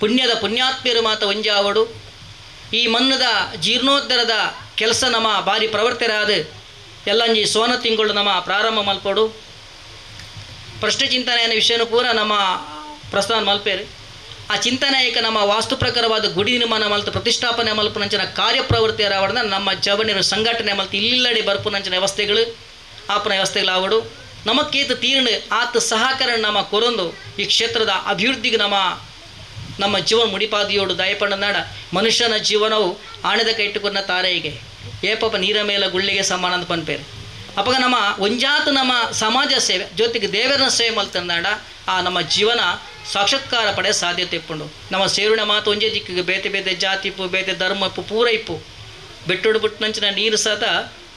ಪುಣ್ಯದ ಪುಣ್ಯಾತ್ಮೀಯರು ಮಾತ ಒಂಜಾವಡು ಈ ಮನ್ನದ ಜೀರ್ಣೋದ್ಧಾರದ ಕೆಲಸ ನಮ್ಮ ಭಾರಿ ಪ್ರವರ್ತರಾದ ಎಲ್ಲಂಜಿ ಸೋನ ತಿಂಗಳು ನಮ್ಮ ಪ್ರಾರಂಭ ಮಲ್ಪಡು. ಪ್ರಶ್ನೆ ಚಿಂತನೆಯ ವಿಷಯನೂ ಪೂರ ನಮ್ಮ ಪ್ರಸ್ತಾನ ಮಲ್ಪೇರು. ಆ ಚಿಂತನೆ ಏಕ ನಮ್ಮ ವಾಸ್ತು ಪ್ರಕಾರವಾದ ಗುಡಿ ನಿರ್ಮಾಣ ಮಲ್ತು ಪ್ರತಿಷ್ಠಾಪನೆ ಮಲ್ಪನಂಚಿನ ಕಾರ್ಯಪ್ರವೃತ್ತಿಯರಾವಡನ ನಮ್ಮ ಜವನಿಯರು ಸಂಘಟನೆ ಮಲ್ತು ಇಲ್ಲಿಲ್ಲಡೆ ಬರ್ಪುನಂಚಿನ ವ್ಯವಸ್ಥೆಗಳು ಆಪನ ವ್ಯವಸ್ಥೆಗಳಾವಡು ನಮಕ್ಕೇತು ತೀರ್ಣ ಆತ ಸಹಕಾರ ನಮ್ಮ ಕೊರೊಂದು ಈ ಕ್ಷೇತ್ರದ ಅಭಿವೃದ್ಧಿಗೆ ನಮ್ಮ ನಮ್ಮ ಜೀವನ ಮುಡಿಪಾದಿಯೋಡು ದಯಪಂಡ ನಾಡ ಮನುಷ್ಯನ ಜೀವನವು ಆಣೆದ ಕೈಟ್ಟುಕೊಂಡ ತಾರೆಗೆ ಏಪಪ್ಪ ನೀರ ಮೇಲೆ ಗುಳ್ಳಿಗೆ ಸಮಾನ ಅಂತ ಪನ್ಪೇರು. ಅಪ್ಪಗ ನಮ್ಮ ಒಂಜಾತ ನಮ್ಮ ಸಮಾಜ ಸೇವೆ ಜೊತೆಗೆ ದೇವರನ ಸೇವೆ ಮಲ್ತಂದಾಡ ಆ ನಮ್ಮ ಜೀವನ ಸಾಕ್ಷಾತ್ಕಾರ ಪಡೆಯ ಸಾಧ್ಯತೆ ಇಪ್ಪುಂಡು. ನಮ್ಮ ಸೇರುಣ ಮಾತು ಒಂಜೇ ದಿಕ್ಕಿಗೆ ಬೇತೆ ಬೇತೆ ಜಾತಿ ಇಪ್ಪು ಬೇತೆ ಧರ್ಮ ಇಪ್ಪು ಪೂರ ಇಪ್ಪು ಬೆಟ್ಟುಡು ಬಿಟ್ಟನಂಚಿನ ನೀರು ಸತ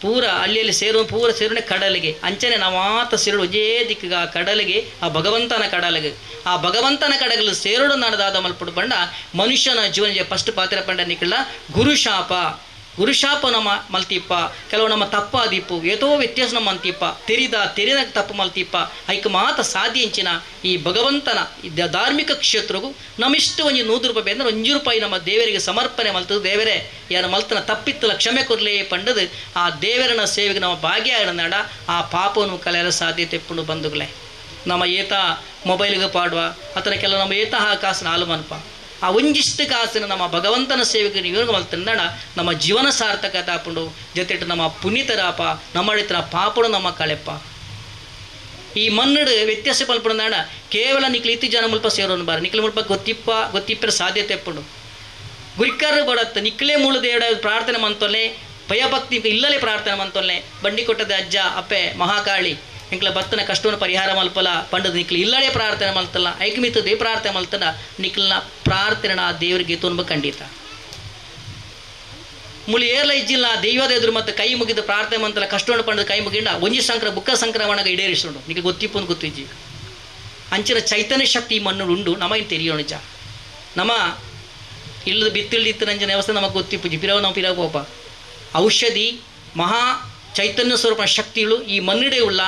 ಪೂರ ಅಲ್ಲಿಯಲ್ಲಿ ಸೇರುವ ಪೂರ ಸೇರುಣೆ ಕಡಲಿಗೆ ಅಂಚನೆ ನಾವು ಮಾತ ಸೇರುಡು ಒಂಜೇ ದಿಕ್ಕಿಗೆ ಆ ಕಡಲಿಗೆ ಆ ಭಗವಂತನ ಕಡಲಿಗೆ ಆ ಭಗವಂತನ ಕಡಗಲು ಸೇರುಡು ನಾಡದಾದ ಮಲ್ಪುಡು ಬಂಡ ಮನುಷ್ಯನ ಜೀವನ ಫಸ್ಟ್ ಪಾತ್ರ ಪಂಡ ನಿಕ್ಕಳ ಗುರುಶಾಪ ಗುರುಶಾಪ ನಮ್ಮ ಮಲ್ತಿಪ್ಪ ಕೆಲವು ನಮ್ಮ ತಪ್ಪಾದಿಪ್ಪು ಏತೋ ವ್ಯತ್ಯಾಸ ನಮ್ಮ ಅಂತಿಪ್ಪ ತೆರಿದ ತೆರಿದ ತಪ್ಪು ಮಲ್ತಿಪ್ಪ ಐಕ್ ಮಾತ ಸಾಧ್ಯ ಇಂಚಿನ ಈ ಭಗವಂತನ ಧಾರ್ಮಿಕ ಕ್ಷೇತ್ರಗೂ ನಮ್ಮಿಷ್ಟು ಒಂಜಿ 100 ರೂಪಾಯಿ ಅಂದ್ರೆ 1 ರೂಪಾಯಿ ನಮ್ಮ ದೇವರಿಗೆ ಸಮರ್ಪಣೆ ಮಲ್ತದು ದೇವರೇ ಯಾರ ಮಲ್ತನ ತಪ್ಪಿತ್ತಲ ಕ್ಷಮೆ ಕೊರ್ಲೇ ಪಂಡದು ಆ ದೇವರನ ಸೇವೆಗೆ ನಮ್ಮ ಭಾಗ್ಯ ನಡ ಆ ಪಾಪವನ್ನು ಕಲೆಯಲು ಸಾಧ್ಯತೆ ಪುಂಡು ಬಂಧುಗಳೇ. ನಮ್ಮ ಏತ ಮೊಬೈಲ್ಗೆ ಪಾಡುವ ಅಥವಾ ಕೆಲವು ನಮ್ಮ ಏತ ಕಾಸು ನಾಲು ಮನ್ಪ ಆ ಒಂಜಿಷ್ಟು ಕಾಸಿನ ನಮ್ಮ ಭಗವಂತನ ಸೇವೆಗೆ ನೀವು ಮಲ್ತಂದಣ ನಮ್ಮ ಜೀವನ ಸಾರ್ಥಕತೆ ಆಪುಂಡು ಜೊತೆಟ್ಟು ನಮ್ಮ ಪುನೀತರಾಪ ನಮ್ಮ ಪಾಪಡು ನಮ್ಮ ಕಳೆಪ್ಪ. ಈ ಮಣ್ಣು ವ್ಯತ್ಯಾಸ ಪಲ್ಪುಂಡಾಣ ಕೇವಲ ನಿಕ್ಲು ಇತ್ತಿ ಜನ ಮುಲ್ಪ ಸೇರೋನು ಬಾರ ನಿಕ್ಲು ಮುಲ್ಪ ಗೊತ್ತಿಪ್ಪ ಗೊತ್ತಿಪ್ಪರ ಸಾಧ್ಯತೆ ಎಪ್ಪುಂಡು ಗುರಿಕಾರ ಬಡತ್ತ ನಿಕ್ಲೇ ಮೂಲ ದೇವಡ ಪ್ರಾರ್ಥನೆ ಮಂತೊಲ್ಲೆ ಭಯಭಕ್ತಿ ಇಲ್ಲಲೇ ಪ್ರಾರ್ಥನೆ ಮಂತೊಲ್ಲೆ ಬಂಡಿ ಕೊಟ್ಟದ ಅಜ್ಜ ಅಪ್ಪೆ ಮಹಾಕಾಳಿ ಎಂಕ್ಲ ಭಕ್ತನ ಕಷ್ಟವನ್ನು ಪರಿಹಾರ ಮಲ್ಪಲ ಪಂಡದ ನಿಕ್ಲು ಇಲ್ಲಡೆ ಪ್ರಾರ್ಥನೆ ಮಲ್ತಲ್ಲ ಐಕಮಿತದೆ ಪ್ರಾರ್ಥನೆ ಮಲ್ತನ ನಿಕ್ಲನ ಪ್ರಾರ್ಥನೆ ಆ ದೇವರಿಗೆ ತುಂಬ ಖಂಡಿತ ಮುಳಿ ಏರ್ಲ ಇಜ್ಜಿಲ್ಲ ದೈವದ ಎದುರು ಮತ್ತು ಕೈ ಮುಗಿದು ಪ್ರಾರ್ಥನೆ ಮಂತಲ್ಲ ಕಷ್ಟವನ್ನು ಪಂಡದ ಕೈ ಮುಗಿಂಡ ಒಂಜಿ ಸಂಕ್ರ ಬುಕ್ಕ ಸಂಕ್ರಮಣಗ ಈಡೇರಿಸುಂಡು ನಿಕ್ಲು ಗೊತ್ತಿಪ್ಪು ಗೊತ್ತಿಜ್ಜಿ ಅಂಚಿನ ಚೈತನ್ಯ ಶಕ್ತಿ ಮಣ್ಣು ಉಂಡು ನಮ ಇನ್ನು ತೆರಿಯೋ ನಿಜ ನಮ್ಮ ಇಲ್ಲದ ಬಿತ್ತಿಳಿತ್ತು ನಂಜಿನ ವ್ಯವಸ್ಥೆ ನಮಗೆ ಗೊತ್ತಿಪ್ಪುಜಿ ಪಿರವ ನಾವು ಪಿರವ ಪೋಪ ಔಷಧಿ ಮಹಾ ಚೈತನ್ಯ ಸ್ವರೂಪನ ಶಕ್ತಿಗಳು ಈ ಮಣ್ಣಿಡೆ ಉಳ್ಳ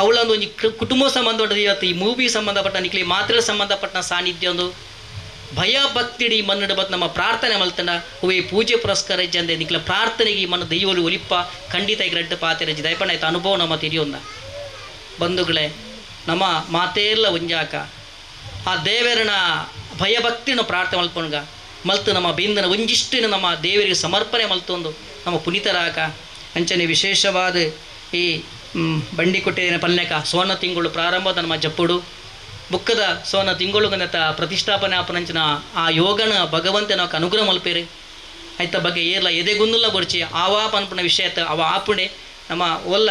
ಅವಳೊಂದು ಒಂಜಿ ಕುಟುಂಬ ಸಂಬಂಧಪಟ್ಟ ಇವತ್ತು ಈ ಮೂವಿ ಸಂಬಂಧಪಟ್ಟ ನಿಕ್ಲಿ ಮಾತ್ರೆ ಸಂಬಂಧಪಟ್ಟ ಸಾನ್ನಿಧ್ಯ ಒಂದು ಭಯ ಭಕ್ತಿಡಿ ಮಣ್ಣು ಬತ್ ನಮ್ಮ ಪ್ರಾರ್ಥನೆ ಮಲ್ತನ ಹೂವೆ ಪೂಜೆ ಪುರಸ್ಕಾರ ಇಜ್ಜಂದೆ ನಿಕ್ಲ ಪ್ರಾರ್ಥನೆಗೆ ಈ ಮಣ್ಣು ದೈವಲು ಒಲಿಪ್ಪ ಖಂಡಿತ ಈಗ ರೆಡ್ಡ ಪಾತೆರಜಿ ದಯಪಣ್ಣ ಆಯ್ತು ಅನುಭವ ನಮ್ಮ ತಿಳಿಯೋಂದ ಬಂಧುಗಳೇ. ನಮ್ಮ ಮಾತೇರ್ಲ ಒಂಜಾಕ ಆ ದೇವರನ ಭಯಭಕ್ತಿನ ಪ್ರಾರ್ಥನೆ ಮಲ್ಪೊಣ್ಗ ಮಲ್ತು ನಮ್ಮ ಬಿಂದನ ಒಂಜಿಷ್ಟಿನ ನಮ್ಮ ದೇವರಿಗೆ ಸಮರ್ಪಣೆ ಮಲ್ತೊಂದು ನಮ್ಮ ಪುನೀತರಾಕ ಅಂಚನೆ ವಿಶೇಷವಾದ ಈ ಬಂಡಿಕೊಟ್ಟೆಯ ಪಲ್ಯಕ ಸೋನ ತಿಂಗಳು ಪ್ರಾರಂಭದ ನಮ್ಮ ಜಪ್ಪುಡು ಬುಕ್ಕದ ಸೋನ ತಿಂಗಳು ಗಂತ ಪ್ರತಿಷ್ಠಾಪನೆ ಆಪನಂಚಿನ ಆ ಯೋಗನ ಭಗವಂತನ ಅನುಗ್ರಹ ಮಲ್ಪೇರಿ ಆಯ್ತ ಬಗ್ಗೆ ಏರ್ಲ ಎದೆಗುಂದುಲ್ಲ ಬೊರ್ಚಿ ಆವಾ ಪನ್ಪುನ ವಿಷಯ ಅವ ಆಪುಣೆ ನಮ್ಮ ಒಲ್ಲ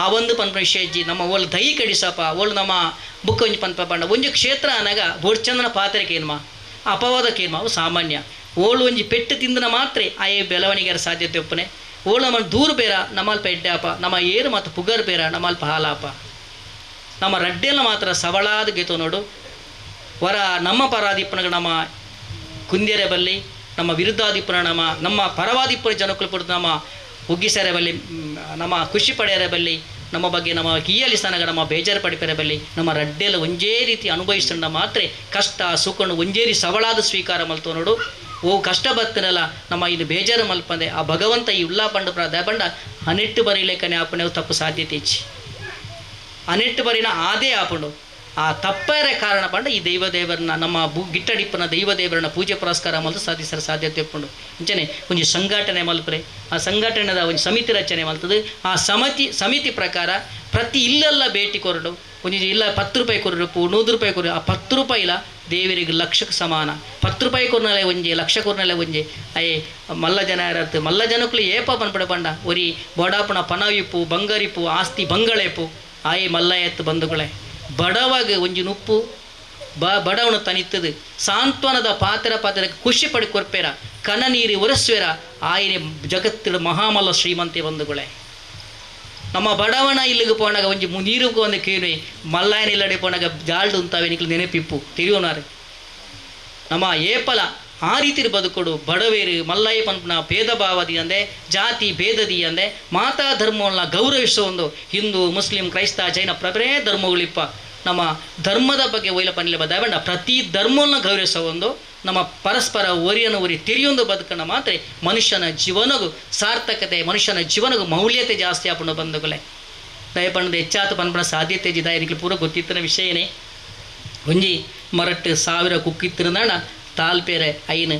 ಆ ಒಂದು ಪನ್ಪುನ ವಿಷಯ ಇಜ್ಜಿ ನಮ್ಮ ಒಲ್ಲ ದೈ ಕಡಿಸಪ ಒಳ್ಳು ನಮ್ಮ ಬುಕ್ಕ ಒಂಜಿ ಪನ್ಪ ಪಂಡ ಒಂಜಿ ಕ್ಷೇತ್ರ ಅನಾಗ ಬೋರ್ಚಂದನ ಪಾತ್ರೆಗೆ ಏನ್ಮ ಅಪವಾದಕ್ಕೆ ಏನ್ಮ ಅವು ಸಾಮಾನ್ಯ ಓಳು ಒಂಜಿ ಪೆಟ್ಟು ತಿಂದನ ಮಾತ್ರೆ ಆಯೆ ಬೆಳವಣಿಗೆ ಸಾಧ್ಯತೆ ಒಪ್ಪನೆ ಓಳು ನಮ್ಮ ದೂರು ಬೇರ ನಮ್ಮಲ್ಪ ಎಡ್ಡಾಪ ನಮ್ಮ ಏರು ಮತ್ತು ಪುಗರ್ ಬೇರ ನಮ್ಮಲ್ಪ ಹಾಲಾಪ ನಮ್ಮ ರಡ್ಡೆಲ್ಲ ಮಾತ್ರ ಸವಳಾದ ಗೆತು ನೋಡು ವರ ನಮ್ಮ ಪರಾದಿಪ್ಪನಗ ನಮ್ಮ ಕುಂದ್ಯರೆ ಬಲ್ಲಿ ನಮ್ಮ ವಿರುದ್ಧಾದಿಪ್ಪನ ನಮ್ಮ ನಮ್ಮ ಪರವಾದಿಪ್ಪನ ಜನಕ್ಕಳು ಪಡೆದು ನಮ್ಮ ಉಗ್ಗಿಸರೆ ಬಲ್ಲಿ ನಮ್ಮ ಖುಷಿ ಪಡೆಯರೆ ಬಲ್ಲಿ ನಮ್ಮ ಬಗ್ಗೆ ನಮ್ಮ ಕೀಯಲಿ ಸ್ಥಾನಗ ನಮ್ಮ ಬೇಜಾರು ಪಡಿಪರೆ ಬಲ್ಲಿ ನಮ್ಮ ರಡ್ಡೆಲ್ಲ ಒಂಜೇ ರೀತಿ ಅನುಭವಿಸೋಣ ಮಾತ್ರ ಕಷ್ಟ ಸುಖನು ಒಂಜೇ ರೀತಿ ಸವಳಾದ ಸ್ವೀಕಾರ ಮಲ್ತೋ ನೋಡು. ಓ ಕಷ್ಟ ಬರ್ತನಲ್ಲ ನಮ್ಮ ಇದು ಬೇಜಾರು ಮಲ್ಪಂದೆ ಆ ಭಗವಂತ ಈ ಉಲ್ಲಾ ಪಂಡು ದಯಪಂಡ ಹನೆಟ್ಟು ಬರೀಲೇಕನೆ ಆಪಣೆ ತಪ್ಪು ಸಾಧ್ಯತೆ ಇಚ್ಚಿ ಹನೆಟ್ಟು ಬರೀನ ಆದೇ ಆಪುಂಡು ಆ ತಪ್ಪರೆ ಕಾರಣ ಪಂಡ ಈ ದೈವದೇವರನ್ನ ನಮ್ಮ ಗಿಟ್ಟಡಿಪ್ಪನ ದೈವದೇವರನ್ನ ಪೂಜೆ ಪುರಸ್ಕಾರ ಮಲ್ತು ಸಾಧಿಸರ ಸಾಧ್ಯತೆ ಉಪ್ಪುಂಡು. ಅಂಚನೆ ಒಂಜಿ ಸಂಘಟನೆ ಮಲ್ಪರೆ ಆ ಸಂಘಟನೆದ ಒಂಜಿ ಸಮಿತಿ ರಚನೆ ಮಲ್ತದೆ ಆ ಸಮಿತಿ ಪ್ರಕಾರ ಪ್ರತಿ ಇಲ್ಲೆಲ್ಲ ಭೇಟಿ ಕೊರಡು ಒಂಜಿ ಇಲ್ಲ 10 ರೂಪಾಯಿ ಕೊರಡು 100 ರೂಪಾಯಿ ಕೊರು ಆ 10 ರೂಪಾಯಿಲ ದೇವರಿಗೆ ಲಕ್ಷಕ್ಕೆ ಸಮಾನ 10 ರೂಪಾಯಿ ಕೊರ್ನಲೆ ಒಂಜಿ ಲಕ್ಷ ಕೊರ್ನಲೆ ಒಂಜಿ ಅಯ್ಯೇ ಮಲ್ಲ ಜನ ಇರತ್ತು ಮಲ್ಲ ಜನಕ್ಕೂ ಏಪ ಪನ್ಪಡ ಪಂಡ ಒರಿ ಬಡಾಪಣ ಪನವಿಪ್ಪು ಬಂಗಾರಿಪ್ಪು ಆಸ್ತಿ ಬಂಗಳೇಪು ಆಯೇ ಮಲ್ಲ ಎತ್ತು ಬಂಧುಗಳೇ ಬಡವಾಗ ಒಂಜಿ ನುಪ್ಪು ಬಡವನು ತನಿತ್ತದು ಸಾಂತ್ವನದ ಪಾತ್ರ ಪಾತ್ರ ಖುಷಿ ಪಡಿ ಕೊರ್ಪೇರ ಕನ ನೀರಿ ಒರೆಸುವೆರ ಆಯನೆ ಜಗತ್ತಿನ ಮಹಾಮಲ್ಲ ಶ್ರೀಮಂತೆ ಬಂಧುಗಳೇ. ನಮ್ಮ ಬಡವನ ಇಲ್ಲಿಗೆ ಪೋಣಾಗ ಒಂಜಿ ನೀರು ಒಂದು ಕೇಳಿ ಮಲ್ಲಾಯನ ಇಲ್ಲಡೆ ಪೋಣಾಗ ಜಾಲ್ಡು ಉಂತಾವೆ ನಿಕ್ಲು ನೆನಪಿಪ್ಪು ತಿಳಿಯೋನಾರೆ ನಮ್ಮ ಏಪಲ ಆ ರೀತಿ ಬದುಕೊಡು ಬಡವೇರು ಮಲ್ಲಯ್ಯ ಪನ್ಪುನ ಭೇದ ಭಾವದಿ ಅಂದೆ ಜಾತಿ ಭೇದದಿ ಅಂದೆ ಮಾತಾ ಧರ್ಮವನ್ನ ಗೌರವಿಸುವ ಒಂದು ಹಿಂದೂ ಮುಸ್ಲಿಂ ಕ್ರೈಸ್ತ ಜೈನ ಪ್ರಭೇ ಧರ್ಮಗಳಿಪ್ಪ ನಮ್ಮ ಧರ್ಮದ ಬಗ್ಗೆ ಒಯ್ಲ ಪನ್ನಿಲ್ಲ ಬದಾವಂಡ ಪ್ರತಿ ಧರ್ಮವನ್ನು ಗೌರವಿಸುವ ಒಂದು ನಮ್ಮ ಪರಸ್ಪರ ಒರಿಯನ್ನು ಒರಿ ತೆರೆಯೊಂದು ಬದುಕನ್ನು ಮಾತ್ರ ಮನುಷ್ಯನ ಜೀವನಗೂ ಸಾರ್ಥಕತೆ ಮನುಷ್ಯನ ಜೀವನಗೂ ಮೌಲ್ಯತೆ ಜಾಸ್ತಿ ಆಪುಂಡು ಬಂಧುಗಳೇ. ದಯಪಣ್ಣದ ಹೆಚ್ಚಾತು ಪನ್ಪುನ ಸಾಧ್ಯತೆ ಜಿದಾಯನಿಗೆ ಪೂರ ಗೊತ್ತಿತ್ತಿನ ವಿಷಯನೇ ಒಂಜಿ ಮರಟ್ಟು 1000 ಕುಕ್ಕಿತ್ತಿರುಂದಾಣ ತಾಲ್ಪೇರೆ ಐನು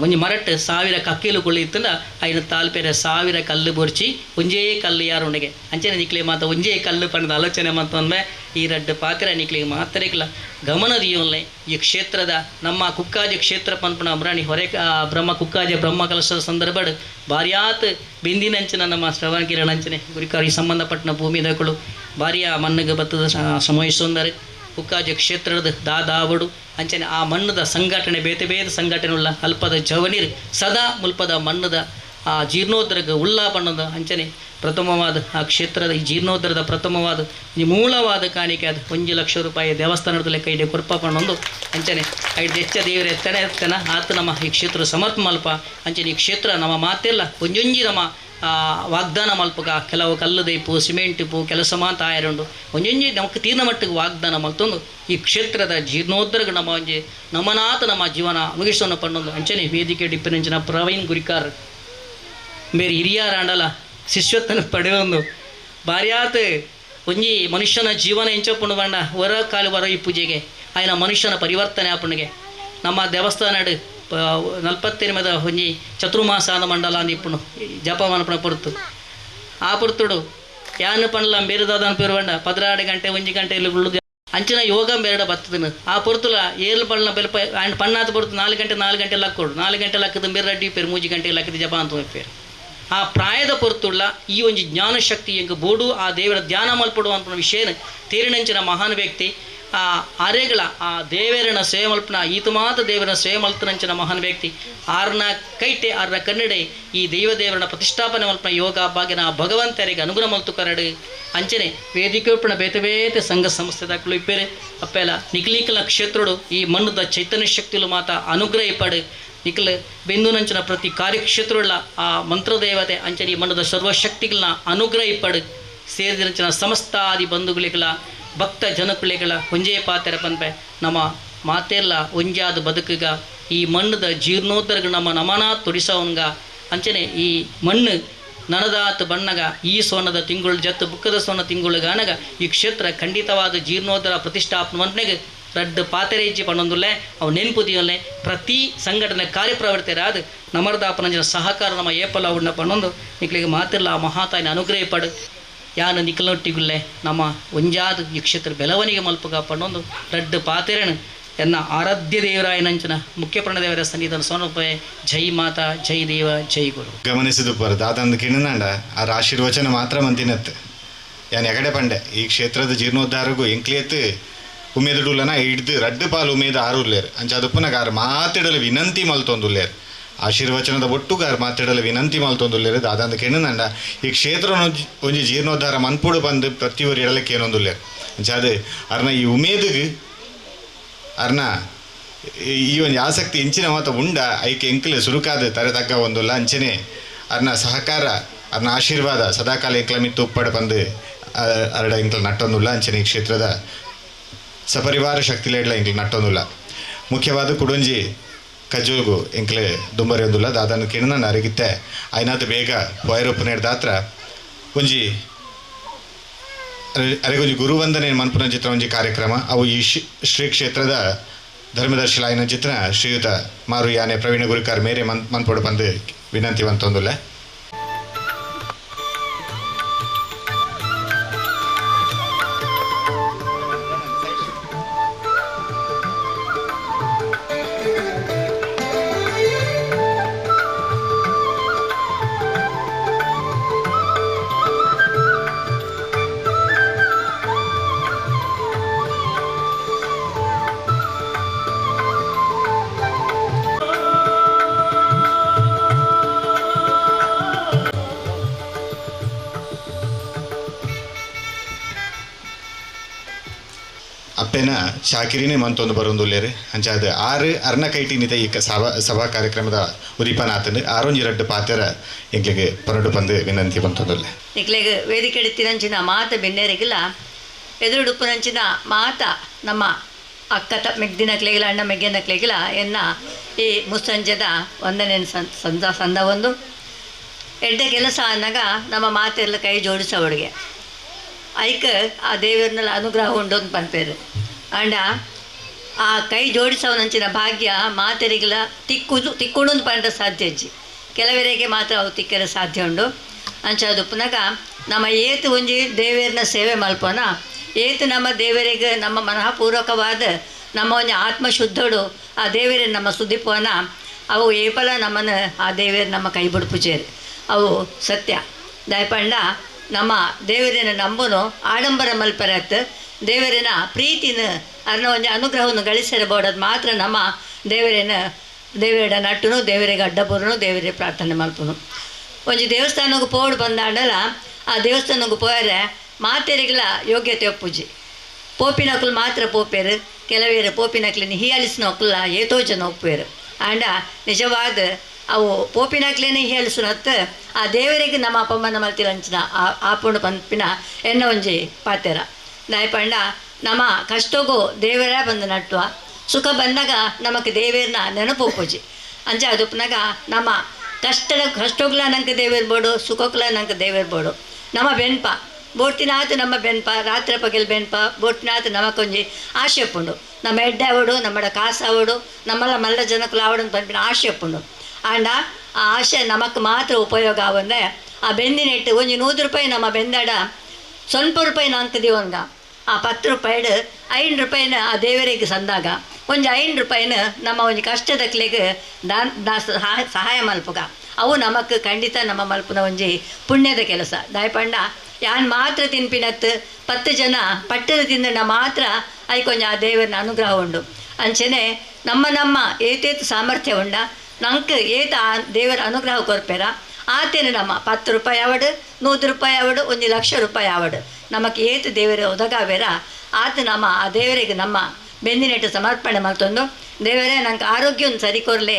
ಒಂಜಿ ಮರಟ್ಟು 1000 ಕಕ್ಕಿಲು ಕುಳಿತಂದ ಐನು ತಾಲ್ಪೇರೆ 1000 ಕಲ್ಲು ಬೊರ್ಚಿ ಒಂಜೇ ಕಲ್ಲು ಯಾರು ಉಂಡಿಗೆ ಅಂಚನೆ ನಿಕ್ಲೆ ಮಾತ ಒಂಜೇ ಕಲ್ಲು ಪಂಡದ ಆಲೋಚನೆ ಮಂತೊಂದ್ಮೆ ಈ ರಡ್ಡು ಪಾತ್ರೆ ನಿಕ್ಲಿಗೆ ಮಾತ್ರೆಗ್ಲ ಗಮನ ದಿಯೋನ್ಲೆ ಈ ಕ್ಷೇತ್ರದ ನಮ್ಮ ಕುಕ್ಕಾಜೆ ಕ್ಷೇತ್ರ ಪನ್ಪುನ ಅಮ್ರಾಣಿ ಹೊರೆ ಬ್ರಹ್ಮ ಕುಕ್ಕಾಜೆ ಬ್ರಹ್ಮ ಕಲಶದ ಸಂದರ್ಭಡ್ ಭಾರ್ಯಾತ್ ಬಿಂದಿನಂಚಿನ ನಮ್ಮ ಶ್ರವಣ ಕಿರಣಂಚನೆ ಗುರಿಕಾರಿ ಸಂಬಂಧಪಟ್ಟನ ಭೂಮಿದಗಳು ಭಾರಿಯ ಮಣ್ಣಿಗೆ ಬತ್ತದ ಸಮಯಿಸೊಂದರೆ ಕುಕ್ಕಾಜೆ ಕ್ಷೇತ್ರದ ದಾದಾವಡು ಅಂಚನೆ ಆ ಮಣ್ಣದ ಸಂಘಟನೆ ಬೇತೆ ಬೇತೆ ಸಂಘಟನೆ ಉಳ್ಳ ಅಲ್ಪದ ಜವನೀರು ಸದಾ ಮುಲ್ಪದ ಮಣ್ಣದ ಆ ಜೀರ್ಣೋದ್ಧರಕ್ಕೆ ಉಳ್ಳ ಪಣ್ಣೊಂದು ಅಂಚನೆ ಪ್ರಥಮವಾದ ಆ ಕ್ಷೇತ್ರದ ಈ ಜೀರ್ಣೋದ್ಧರದ ಪ್ರಥಮವಾದ ಈ ಮೂಲವಾದ ಕಾಣಿಕೆ ಅದು 1 ಲಕ್ಷ ರೂಪಾಯಿ ದೇವಸ್ಥಾನದ ಲೆಕ್ಕ ಇಡೀ ಕೊರ್ಪ ಪಣ್ಣೊಂದು ಅಂಚನೆ ಐದು ಹೆಚ್ಚ ದೇವರ ಎತ್ತನೆ ಎತ್ತನ ಆತ ನಮ್ಮ ಈ ಕ್ಷೇತ್ರ ಸಮರ್ಪ ಮಲ್ಪ ಅಂಚನೆ ಈ ಕ್ಷೇತ್ರ ನಮ್ಮ ಮಾತೆಲ್ಲ ಒಂಜೊಂಜಿ ನಮ್ಮ ವಾಗ್ದಾನ ಮಲ್ಪಗ ಕೆಲವು ಕಲ್ಲು ದೈಪು ಸಿಮೆಂಟ್ ಇಪ್ಪು ಕೆಲಸ ಮಾತ ಆಯರುಂಡು ಒಂಜೊಂಜಿ ನಮಕ್ ತೀರ್ನ ಮಟ್ಟಿಗೆ ವಾಗ್ದಾನ ಮಲ್ತೊಂದು ಈ ಕ್ಷೇತ್ರದ ಜೀರ್ಣೋದ್ಧರಗ ನಮ್ಮ ಒಂಜಿ ನಮನಾಥ ನಮ್ಮ ಜೀವನ ಮುಗಿಸೋಣ ಪಣ್ಣೊಂದು ಅಂಚನೆ ವೇದಿಕೆ ಡಿಪ್ಪನಂಚಿನ ಪ್ರವೀಣ್ ಗುರಿಕಾರ್ ಬೇರೆ ಹಿರಿಯರಾಂಡಲ ಶಿಷ್ಯತ್ವನ ಪಡೆಯೊಂದು ಬಾರ್ಯಾತ್ ಒಂಜಿ ಮನುಷ್ಯನ ಜೀವನ ಎಂಚೊಪ್ಪುಂಡು ಬಂಡ ಹೊರ ಕಾಲು ವರ ಈ ಪೂಜೆಗೆ ಆಯ್ನ ಮನುಷ್ಯನ ಪರಿವರ್ತನೆ ಆಪುಣಿಗೆ ನಮ್ಮ ದೇವಸ್ಥಾನಡು 48 ಒಂಜಿ ಚತುರ್ಮಾಸಾದ ಮಂಡಲ ಅಂದಿಪ್ಪುಂಡು ಜಪ ಮಲ್ಪುನ ಪೊರ್ತು ಆ ಪೊರ್ತುಡು ಯಾನು ಪಂಡಲ ಬೇರೆದಾದ ಪೇರು ಬಂಡ 12 ಗಂಟೆ 1 ಗಂಟೆ ಇಲ್ಲಿ ಉಳ್ಳುದು ಅಂಚಿನ ಯೋಗ ಬೇರಡ ಬತ್ತದನು ಆ ಪೊರ್ತುಲ ಏಳು ಪಳ್ಳ ಬೆಲ್ಪ ಆ್ಯಂಡ್ ಪಣ್ಣಾತ ಪೊರ್ತು 4 ಗಂಟೆ 4 ಗಂಟೆ ಲಕ್ಕೊಡು 4 ಗಂಟೆ ಲಕ್ಕದ ಬೇರೆ ರೆಡ್ಡಿ ಪೇರು 3 ಗಂಟೆ ಲಕ್ಕದ ಜಪ ಅಂತ ಪೇರು ಆ ಪ್ರಾಯದ ಪೊರ್ತುಳ್ಳ ಈ ಒಂಜಿ ಜ್ಞಾನಶಕ್ತಿ ಎಂಗ್ ಬೋಡು ಆ ದೇವರ ಧ್ಯಾನ ಮಲ್ಪಡು ಅಂತ ವಿಷಯ ತೇರಿನಂಚಿನ ಮಹಾನ್ ವ್ಯಕ್ತಿ ಆ ಅರೆಗಳ ಆ ದೇವರನ ಸೇವೆ ಮಲ್ಪನ ಈತ ಮಾತ ದೇವರನ ಸೇವೆ ಮಲ್ತನಂಚಿನ ಮಹಾನ್ ವ್ಯಕ್ತಿ ಆರ್ನ ಕೈಟೆ ಆರ್ನ ಕನ್ನಡೆ ಈ ದೈವ ದೇವರನ ಪ್ರತಿಷ್ಠಾಪನೆ ಮಲ್ಪನ ಯೋಗ ಭಾಗ್ಯನ ಭಗವಂತರಿಗೆ ಅನುಗುಣ ಮಲ್ತು ಕರಡು ಅಂಚನೆ ವೇದಿಕೆ ಬೇತೆ ಬೇತೆ ಸಂಘ ಸಂಸ್ಥೆ ದಾಖಲು ಇಪ್ಪೇರೆ ಅಪ್ಪೆಲ್ಲ ನಿಕ್ಲಿಕಲ ಕ್ಷೇತ್ರಡು ಈ ಮಣ್ಣದ ಚೈತನ್ಯ ಶಕ್ತಿಲು ಮಾತ ಅನುಗ್ರಹ ಇಪ್ಪಡು ನಿಖಲ ಬೆಂದುನಂಚಿನ ಪ್ರತಿ ಕಾರ್ಯಕ್ಷೇತ್ರವುಳ್ಳ ಆ ಮಂತ್ರದೇವತೆ ಅಂಚನೆ ಈ ಮಣ್ಣದ ಸರ್ವಶಕ್ತಿಗಳನ್ನ ಅನುಗ್ರಹ ಇಪ್ಪಡು ಸೇರಿದಂಚಿನ ಸಮಸ್ತಾದಿ ಬಂಧುಗಳಿಗಳ ಭಕ್ತ ಜನಕುಲೆಗಳ ಒಂಜೇ ಪಾತೆರ ಪನ್ಪೆ ನಮ್ಮ ಮಾತೆಲ್ಲ ಒಂಜಾದ ಬದುಕುಗ ಈ ಮಣ್ಣದ ಜೀರ್ಣೋದ್ಧರಗ ನಮ್ಮ ನಮನ ತೊಡಿಸವನ್ಗ ಅಂಚನೆ ಈ ಮಣ್ಣು ನನದಾತ ಬಣ್ಣಗ ಈ ಸೋನದ ತಿಂಗಳು ಜತ್ತು ಬುಕ್ಕದ ಸೋನ ತಿಂಗಳು ಅನಗ ಈ ಕ್ಷೇತ್ರ ಖಂಡಿತವಾದ ಜೀರ್ಣೋದ್ಧರ ಪ್ರತಿಷ್ಠಾಪನೆ ರಡ್ಡು ಪಾತೆರೇಜಿ ಪಣ್ಣೊಂದುಲ್ಲೆ ಅವು ನೆನ್ಪುದಿಯೊಲ್ಲೆ ಪ್ರತಿ ಸಂಘಟನೆ ಕಾರ್ಯಪ್ರವೃತ್ತಿರಾದ ನಮರ್ದಾಪನಂಜಿನ ಸಹಕಾರ ನಮ್ಮ ಏಪಲ ಉಣ್ಣ ಪಣ್ಣೊಂದು ನಿಕ್ಲಿಗೆ ಮಾತಿಲ್ಲ ಆ ಮಹಾತಾಯಿನ ಅನುಗ್ರಹ ಪಡು ಯಾನು ನಿಖಲೊಟ್ಟಿಗುಲ್ಲೆ ನಮ್ಮ ಒಂಜಾದ ಈ ಕ್ಷೇತ್ರ ಬೆಳವಣಿಗೆ ಮಲ್ಪಗ ಪಣ್ಣೊಂದು ರಡ್ಡು ಪಾತೆರಣ ಎನ್ನ ಆರಾಧ್ಯ ದೇವರಾಯನಂಚನ ಮುಖ್ಯ ಪ್ರಾಣದೇವರ ಸನ್ನಿಧಾನ ಸೋನಪೆ ಜೈ ಮಾತಾ ಜೈ ದೇವ ಜೈ ಗುರು.
ಗಮನಿಸಿದು ಪರ ದಾದಂದು ಕಿಣ್ಣನಾಂಡ ಆ ಆಶೀರ್ವಚನ ಮಾತ್ರ ಮಂತಿನತ್ತು ಯಾನ್ ಎಗಡೆ ಪಂಡೆ ಈ ಕ್ಷೇತ್ರದ ಜೀರ್ಣೋದ್ಧಾರಗೂ ಎಂಕ್ಲೇತ್ ಉಮೇದುಡುಲನ ಹಿಡ್ದು ರಡ್ಡು ಪಾಲು ಉಮೇದ ಆರುಲ್ಲೇರು ಅಂಚ ಅದು ಮಾತಿಡಲು ವಿನಂತಿ ಮಲ್ತೊಂದುಲ್ಲೇರು ಆಶೀರ್ವಚನದ ಒಟ್ಟುಗಾರ್ ಮಾತಿಡಲು ವಿನಂತಿ ಮಲ್ತೊಂದುಲ್ಲೇರು ದಾದಂದು ಕೆಣ್ಣನಂಡ ಈ ಕ್ಷೇತ್ರ ಒಂಜಿ ಜೀರ್ಣೋದ್ಧಾರ ಮನ್ಪುಡು ಬಂದು ಪ್ರತಿಯೊರು ಇಡಲಿಕ್ಕೆ ಏನೊಂದುಲ್ಲೇರು ಅಂಚ ಅದು ಅರ್ನ ಈ ಉಮೇದಿಗೆ ಅರ್ನ ಈ ಒಂದು ಆಸಕ್ತಿ ಇಂಚಿನ ಮಾತ ಉಂಡ ಐಕೆ ಎಂಕಲೆ ಸುರುಕಾದ ತರೆ ತಗ್ಗ ಒಂದುಲ್ಲ ಅಂಚನೆ ಅರ್ನ ಸಹಕಾರ ಅರ್ನ ಆಶೀರ್ವಾದ ಸದಾಕಾಲ ಎಂಕ್ಲ ಮಿತ್ತು ಉಪ್ಪಡ ಬಂದು ಅರಡ ಎಂಕ್ಲ ನಟ್ಟೊಂದುಲ್ಲ ಅಂಚನೆ ಈ ಕ್ಷೇತ್ರದ ಸಪರಿವಾರ ಶಕ್ತಿಲೇಡ್ಲ ಎಂಕ್ಲ ನಟ್ಟೊಂದುಲ್ಲ ಮುಖ್ಯವಾದ ಕುಡೊಂಜಿ ಕಜ್ಜೋಗು ಎಂಕ್ಲೆ ದುಂಬರಿ ಒಂದುಲ್ಲ ದಾದಾನ ಕಿಣ್ಣ ಅರಗಿತ್ತೆ ಐನಾತ ಬೇಗ ವೈರೊಪ್ಪನೇಡ್ ದಾತ್ರ ಒಂಜಿ ಅರೆಗೊಂಜಿ ಗುರುವಂದನೆ ಮನ್ಪುನ ಚಿತ್ರ ಒಂಜಿ ಕಾರ್ಯಕ್ರಮ ಅವು ಈ ಶ್ರೀ ಕ್ಷೇತ್ರದ ಧರ್ಮದರ್ಶಿಲಾಯನ ಚಿತ್ರ ಶ್ರೀಯುತ ಮಾರು ಯಾನೆ ಪ್ರವೀಣ ಗುರುಕಾರ್ ಮೇರೆ ಮನ್ಪೊಡು ಬಂದು ವಿನಂತಿ ವಂತೊಂದುಲ್ಲ. ಅಪ್ಪೆನ ಶಾಕಿರಿನೇ ಮಂತೊಂದು ಬರೊಂದುಲ್ಲೇರು ಅಂಚಾದ ಆರು ಅರ್ನ ಕೈಟಿನಿತ ಈ ಸಭಾ ಕಾರ್ಯಕ್ರಮದ ಉದೀಪನ ಆತಂದು ಆರೊಂಜಿ ರಡ್ಡು ಪಾತೆರ ಎಂಕ್ಲೆಗೆ ಪರಡು ಬಂದು ವಿನಂತಿ ಬಂತೊಂದುಲ್ಲೆ.
ಎಂಕ್ಲೆಗ್ ವೇದಿಕೆ ಎಡ್ತಿನಂಚಿನ ಮಾತ ಬೆನ್ನೇರಿಗಿಲ್ಲ ಎದುರುಡುಪ್ಪುನಂಚಿನ ಮಾತ ನಮ್ಮ ಅಕ್ಕ ಮೆಗ್ದಿನಕ್ಲೆಗಿಲ್ಲ ಅಣ್ಣ ಮೆಗ್ಗೆನಕ್ಲೆಗಿಲ್ಲ ಎನ್ನ ಈ ಮುಸ್ಸಂಜೆದ ವಂದನೆ ಸಂದ ಸಂದ ಒಂದು ಎಡ್ಡೆ ಕೆಲಸ ಅನ್ನಾಗ ನಮ್ಮ ಮಾತೆಲ್ಲ ಕೈ ಜೋಡಿಸೋಡಿಗೆ ಐಕ್ ಆ ದೇವರನ್ನೆಲ್ಲ ಅನುಗ್ರಹ ಉಂಡು ಅಂತ ಪನ್ಪೇರು ಅಂಡ ಆ ಕೈ ಜೋಡಿಸೋನಂಚಿನ ಭಾಗ್ಯ ಮಾತೆರಿಗೆಲ್ಲ ತಿಕ್ಕುದು ತಿಕ್ಕೊಂಡು ಪಂಡ ಸಾಧ್ಯ ಅಜ್ಜಿ ಕೆಲವರಿಗೆ ಮಾತ್ರ ಅವು ತಿಕ್ಕರೆ ಸಾಧ್ಯ ಉಂಡು ಅಂಚ ಪುನಗ ನಮ್ಮ ಏತು ಒಂಜಿ ದೇವೇರನ ಸೇವೆ ಮಲ್ಪೋಣ ಏತು ನಮ್ಮ ದೇವರಿಗೆ ನಮ್ಮ ಮನಃಪೂರ್ವಕವಾದ ನಮ್ಮ ಒಂಜಿ ಆತ್ಮಶುದ್ಧಡು ಆ ದೇವರೇ ನಮ್ಮ ಸುದ್ದಿಪೋನ ಅವು ಏಪಲ ನಮ್ಮನ್ನು ಆ ದೇವೇರು ನಮ್ಮ ಕೈ ಬಿಡ್ಪುಚೇರು ಅವು ಸತ್ಯ ದಯಪಂಡ ನಮ್ಮ ದೇವರಿನ ನಂಬುನು ಆಡಂಬರ ಮಲ್ಪರತ್ ದೇವರಿನ ಪ್ರೀತಿನ ಅರ್ನ ಒಂಜಿ ಅನುಗ್ರಹವನ್ನು ಗಳಿಸಿರಬಹುದು ಅದು ಮಾತ್ರ ನಮ್ಮ ದೇವರಿನ ದೇವರ ನಟ್ಟುನು ದೇವರಿಗೆ ಅಡ್ಡಪುರನು ದೇವರಿಗೆ ಪ್ರಾರ್ಥನೆ ಮಲ್ಪುನು. ಒಂಜಿ ದೇವಸ್ಥಾನಕ್ಕೆ ಪೋಡು ಬಂದಾಂಡಲ ಆ ದೇವಸ್ಥಾನಕ್ಕೆ ಪೋಯರೆ ಮಾತೆರಿಗ್ಲ ಯೋಗ್ಯತೆ ಒಪ್ಪುಜಿ. ಪೋಪಿನಕುಲು ಮಾತ್ರ ಪೋಪೇರು, ಕೆಲವೇರು ಪೋಪಿನಕ್ಲಿನ ಹೀಯಾಳಿಸಿನಕ್ಲ ಏತೋ ಜನ ಒಪ್ಪುವೇರು. ಆಂಡ ನಿಜವಾದ ಅವು ಪೋಪಿನಕ್ಲೇನೆ ಹೀಯಾಳಿಸುನತ್ತು ಆ ದೇವರಿಗೆ ನಮ್ಮ ಅಪಮಾನ ಮಲ್ತಿರಂಚಿನ ಆಪುಂಡು ಪನ್ಪಿನ ಎನ್ನ ಒಂಜಿ ಪಾತೆರ. ದಾಯಪಂಡ ನಮ್ಮ ಕಷ್ಟಗೂ ದೇವರೇ ಬಂದು ನಟ್ಟುವ, ಸುಖ ಬಂದಾಗ ನಮಕ್ ದೇವೇರ್ನ ನೆನಪು ಒಪ್ಪುಜಿ. ಅಂಚ ಅದುಪ್ಪನಾಗ ನಮ್ಮ ಕಷ್ಟದ ಕಷ್ಟಗ್ಲ ನಂಗೆ ದೇವೇರ್ ಬೋಡು, ಸುಖಕ್ಲ ನಂಗೆ ದೇವೇರ್ ಬೋಡು. ನಮ್ಮ ಬೆನ್ಪ ಬೋಡ್ತಿನಾತು ನಮ್ಮ ಬೆನ್ಪ, ರಾತ್ರಿ ಪಗಲ್ ಬೆನ್ಪ ಬೋಡ್ತಿನಾತು ನಮಕೊಂಜಿ ಆಶೆ ಉಪ್ಪುಂಡು. ನಮ್ಮ ಎಡ್ಡೆ ಆವಡು, ನಮ್ಮಡ ಕಾಸು ಆವಡು, ನಮ್ಮಲ್ಲ ಮಲ್ಲ ಜನಕ್ಕಲು ಆವಡು ಅಂತ ಪನ್ಪಿನ ಆಶೆ ಉಪ್ಪುಂಡು. ಆಂಡ ಆ ಆಶೆ ನಮಕ್ ಮಾತ್ರ ಉಪಯೋಗ ಆವಂದೆ ಆ ಬೆಂದಿನ ಇಟ್ಟು ಒಂಜಿ 100 ರೂಪಾಯಿ ನಮ್ಮ ಬೆಂದಾಡ ಸ್ವಲ್ಪ ರೂಪಾಯಿ ನಂಗೆ ದಿವಂಗ ಆ 10 ರೂಪಾಯಿಡು 5 ರೂಪಾಯಿನ ಆ ದೇವರಿಗೆ ಸಂದಾಗ ಒಂಜಿ 5 ರೂಪಾಯಿನ ನಮ್ಮ ಒಂಜಿ ಕಷ್ಟದಕ್ಲೆಗ್ ಸಹಾಯ ಮಲ್ಪುಗ ಅವು ನಮಕ್ ಖಂಡಿತ ನಮ್ಮ ಮಲ್ಪುನ ಒಂಜಿ ಪುಣ್ಯದ ಕೆಲಸ. ದಾಯಪಂಡ ಯಾನ್ ಮಾತ್ರ ತಿನ್ಪಿನತ್ತು 10 ಜನ ಪಟ್ಟದ ತಿಂದಣ್ಣ ಮಾತ್ರ ಐಕೊಂಜ ಆ ದೇವರನ ಅನುಗ್ರಹ ಉಂಡು. ಅಂಚನೆ ನಮ್ಮ ನಮ್ಮ ಏತೇತು ಸಾಮರ್ಥ್ಯ ಉಂಡ ನಂಗೆ ಏತ ಆ ದೇವರ ಅನುಗ್ರಹ ಕೊರ್ಪೇರ ಆತೇನೆ ನಮ್ಮ 10 ರೂಪಾಯಿ ಆವಡು, 100 ರೂಪಾಯಿ ಆವಡು, 1 ಲಕ್ಷ ರೂಪಾಯಿ ಆವಡು ನಮಕ್ ಏತು ದೇವರ ಒದಗಾವೇರ ಆತ ನಮ್ಮ ಆ ದೇವರಿಗೆ ನಮ್ಮ ಬೆಂದಿನೆಟ್ಟು ಸಮರ್ಪಣೆ ಮಲ್ತೊಂದು ದೇವರೇ ನಂಗೆ ಆರೋಗ್ಯ ಒಂದು ಸರಿ ಕೊರ್ಲೆ,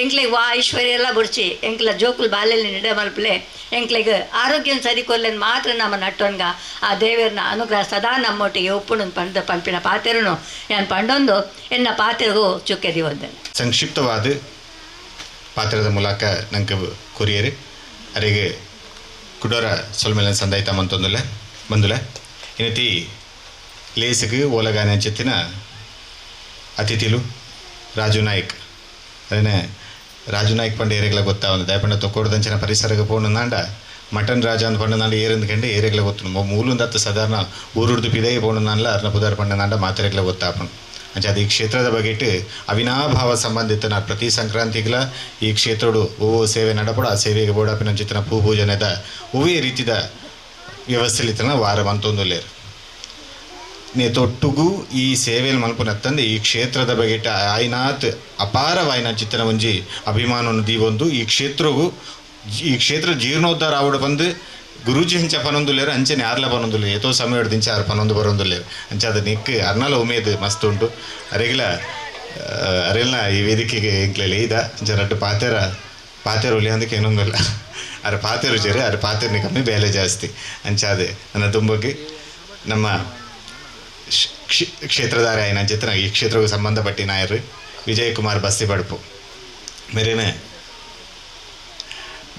ಎಂಕ್ಲೆಗ್ ವಾ ಐಶ್ವರ್ಯ ಎಲ್ಲ ಬುಡ್ಚಿ ಎಂಕ್ಲ ಜೋಕುಲ್ ಬಾಲೆಲ್ಲಿ ನಿಡೆ ಮಲ್ಪಲೆ, ಎಂಕ್ಲೆಗ್ ಆರೋಗ್ಯ ಸರಿ ಕೊರ್ಲೆ ಮಾತ್ರ ನಮ್ಮ ನಟ್ಟೊನ್ಗ ಆ ದೇವರನ ಅನುಗ್ರಹ ಸದಾ ನಮ್ಮೊಟ್ಟಿಗೆ ಒಪ್ಪುಣು ಪಂಡ ಪಂಪಿನ ಪಾತೆರನು ಯಾನ್ ಪಂಡೊಂದು ಎನ್ನ ಪಾತೆರಗೂ ಚುಕ್ಕೆ ದಿವಂದನೆ.
ಸಂಕ್ಷಿಪ್ತವಾದ ಪಾತ್ರದ ಮೂಲಕ ನಂಗೆ ಕೊರಿಯರು ಅರೆಗೆ ಕುಡೋರ ಸೊಲ್ಮೇಲೆ ಸಂದಾಯ್ತ ಮಂತೊಂದುಲೆ ಬಂದುಲೆ ಇನ್ನತಿ ಲೇಸಿಗೆ ಓಲಗಾನೆ ಅಂಚೆತ್ತಿನ ಅತಿಥಿಲು ರಾಜು ನಾಯ್ಕ್. ಅದೇನೆ ರಾಜು ನಾಯ್ಕ್ ಪಂಡ ಏರೆಗ್ಲ ಗೊತ್ತಾವಂದು ದಯಪಂಡ ತೊಕ್ಕೋಡ್ದಂಚಿನ ಪರಿಸರಕ್ಕೆ ಪೋಣು ನಾಂಡ ಮಟನ್ ರಾಜ ಅಂದ್ ಪಂಡ ನಾಂಡ ಏರಂದು ಕಂಡು ಏರೆಗ್ಲ ಗೊತ್ತು ಮೂಲುಂದತ್ತು ಸಾಧಾರಣ ಊರುಡ್ದು ಪಿದೈ ಪೋಣು ನಾನ್ಲ ಅರ್ನ ಪುದಾರ್ ಪಂಡ ನಾಂಡ ಮಾತೆರೆಗ್ಲ ಗೊತ್ತಾಪನು. ಅಂಚೆ ಅದು ಈ ಕ್ಷೇತ್ರದ ಬಗೆಟ್ ಅವಿನಾಭಾವ ಸಂಬಂಧಿತ ನಾ ಪ್ರತಿ ಸಂಕ್ರಾಂತಿಗಳ ಈ ಕ್ಷೇತ್ರಡು ಓವೋ ಸೇವೆ ನಡಪಡ ಆ ಸೇವೆಗೆ ಬೋಡಾಪಿನ ಚಿತ್ರನ ಪೂ ಪೂಜನೆದ ಒವ್ವೇ ರೀತಿದ ವ್ಯವಸ್ಥೆಲಿತನ ವಾರ ಮಂತೊಂದುಲ್ಲೇರು ನೇ ತೊಟ್ಟುಗು ಈ ಸೇವೆಯಲ್ಲಿ ಮಲ್ಪುನತ್ತಂದೆ ಈ ಕ್ಷೇತ್ರದ ಬಗೆಟ ಆಯ್ನಾತ್ ಅಪಾರವಾಯಿನ ಚಿತ್ರನ ಒಂಜಿ ಅಭಿಮಾನವನ್ನು ದೀವೊಂದು ಈ ಕ್ಷೇತ್ರಗೂ ಈ ಕ್ಷೇತ್ರ ಜೀರ್ಣೋದ್ಧಾರ ಆವಡು ಬಂದು ಗುರೂಜಿ ಹಂಚ ಪನೊಂದುಲ್ಲೇರು ಅಂಚನೆ ಯಾರ್ಲ ಪನೊಂದುಲ್ಲೇರು ಏತೋ ಸಮಯ ದಿಂಚ ಆರು ಪನೊಂದು ಬರೊಂದುಲ್ಲೇರು ಅಂಚೆ ಅದು ನಿಕ್ ಅರ್ನಲ ಉಮೇದು ಮಸ್ತ್ ಉಂಟು. ಅರೆಗ್ಲ ಅರೆಲ್ನ ಈ ವೇದಿಕೆಗೆ ಎಂಕ್ಲೆಲ್ಲ ಇದ ಅಂಚೆ ರಡ್ಡು ಪಾತೆರ ಪಾತೆರ ಒಲಿ ಅಂದಕ್ಕೆ ಏನೊಂದಿಲ್ಲ ಅರೆ ಪಾತೆರು ಜೇರು ಅರೆ ಪಾತೆರ್ನಿ ಕಮ್ಮಿ ಬೇಲೆ ಜಾಸ್ತಿ ಅಂಚೆ ಅದೇ ನನ್ನ ತುಂಬಕ್ಕೆ ನಮ್ಮ ಕ್ಷೇತ್ರಧಾರೆ ಆಯ್ನ ಅಂಚೆತ್ತನ ಈ ಕ್ಷೇತ್ರಕ್ಕೆ ಸಂಬಂಧಪಟ್ಟಿ ನಾಯರು ವಿಜಯ್ ಕುಮಾರ್ ಬಸ್ತಿ ಬಡ್ಪು ಮೇರೇನೆ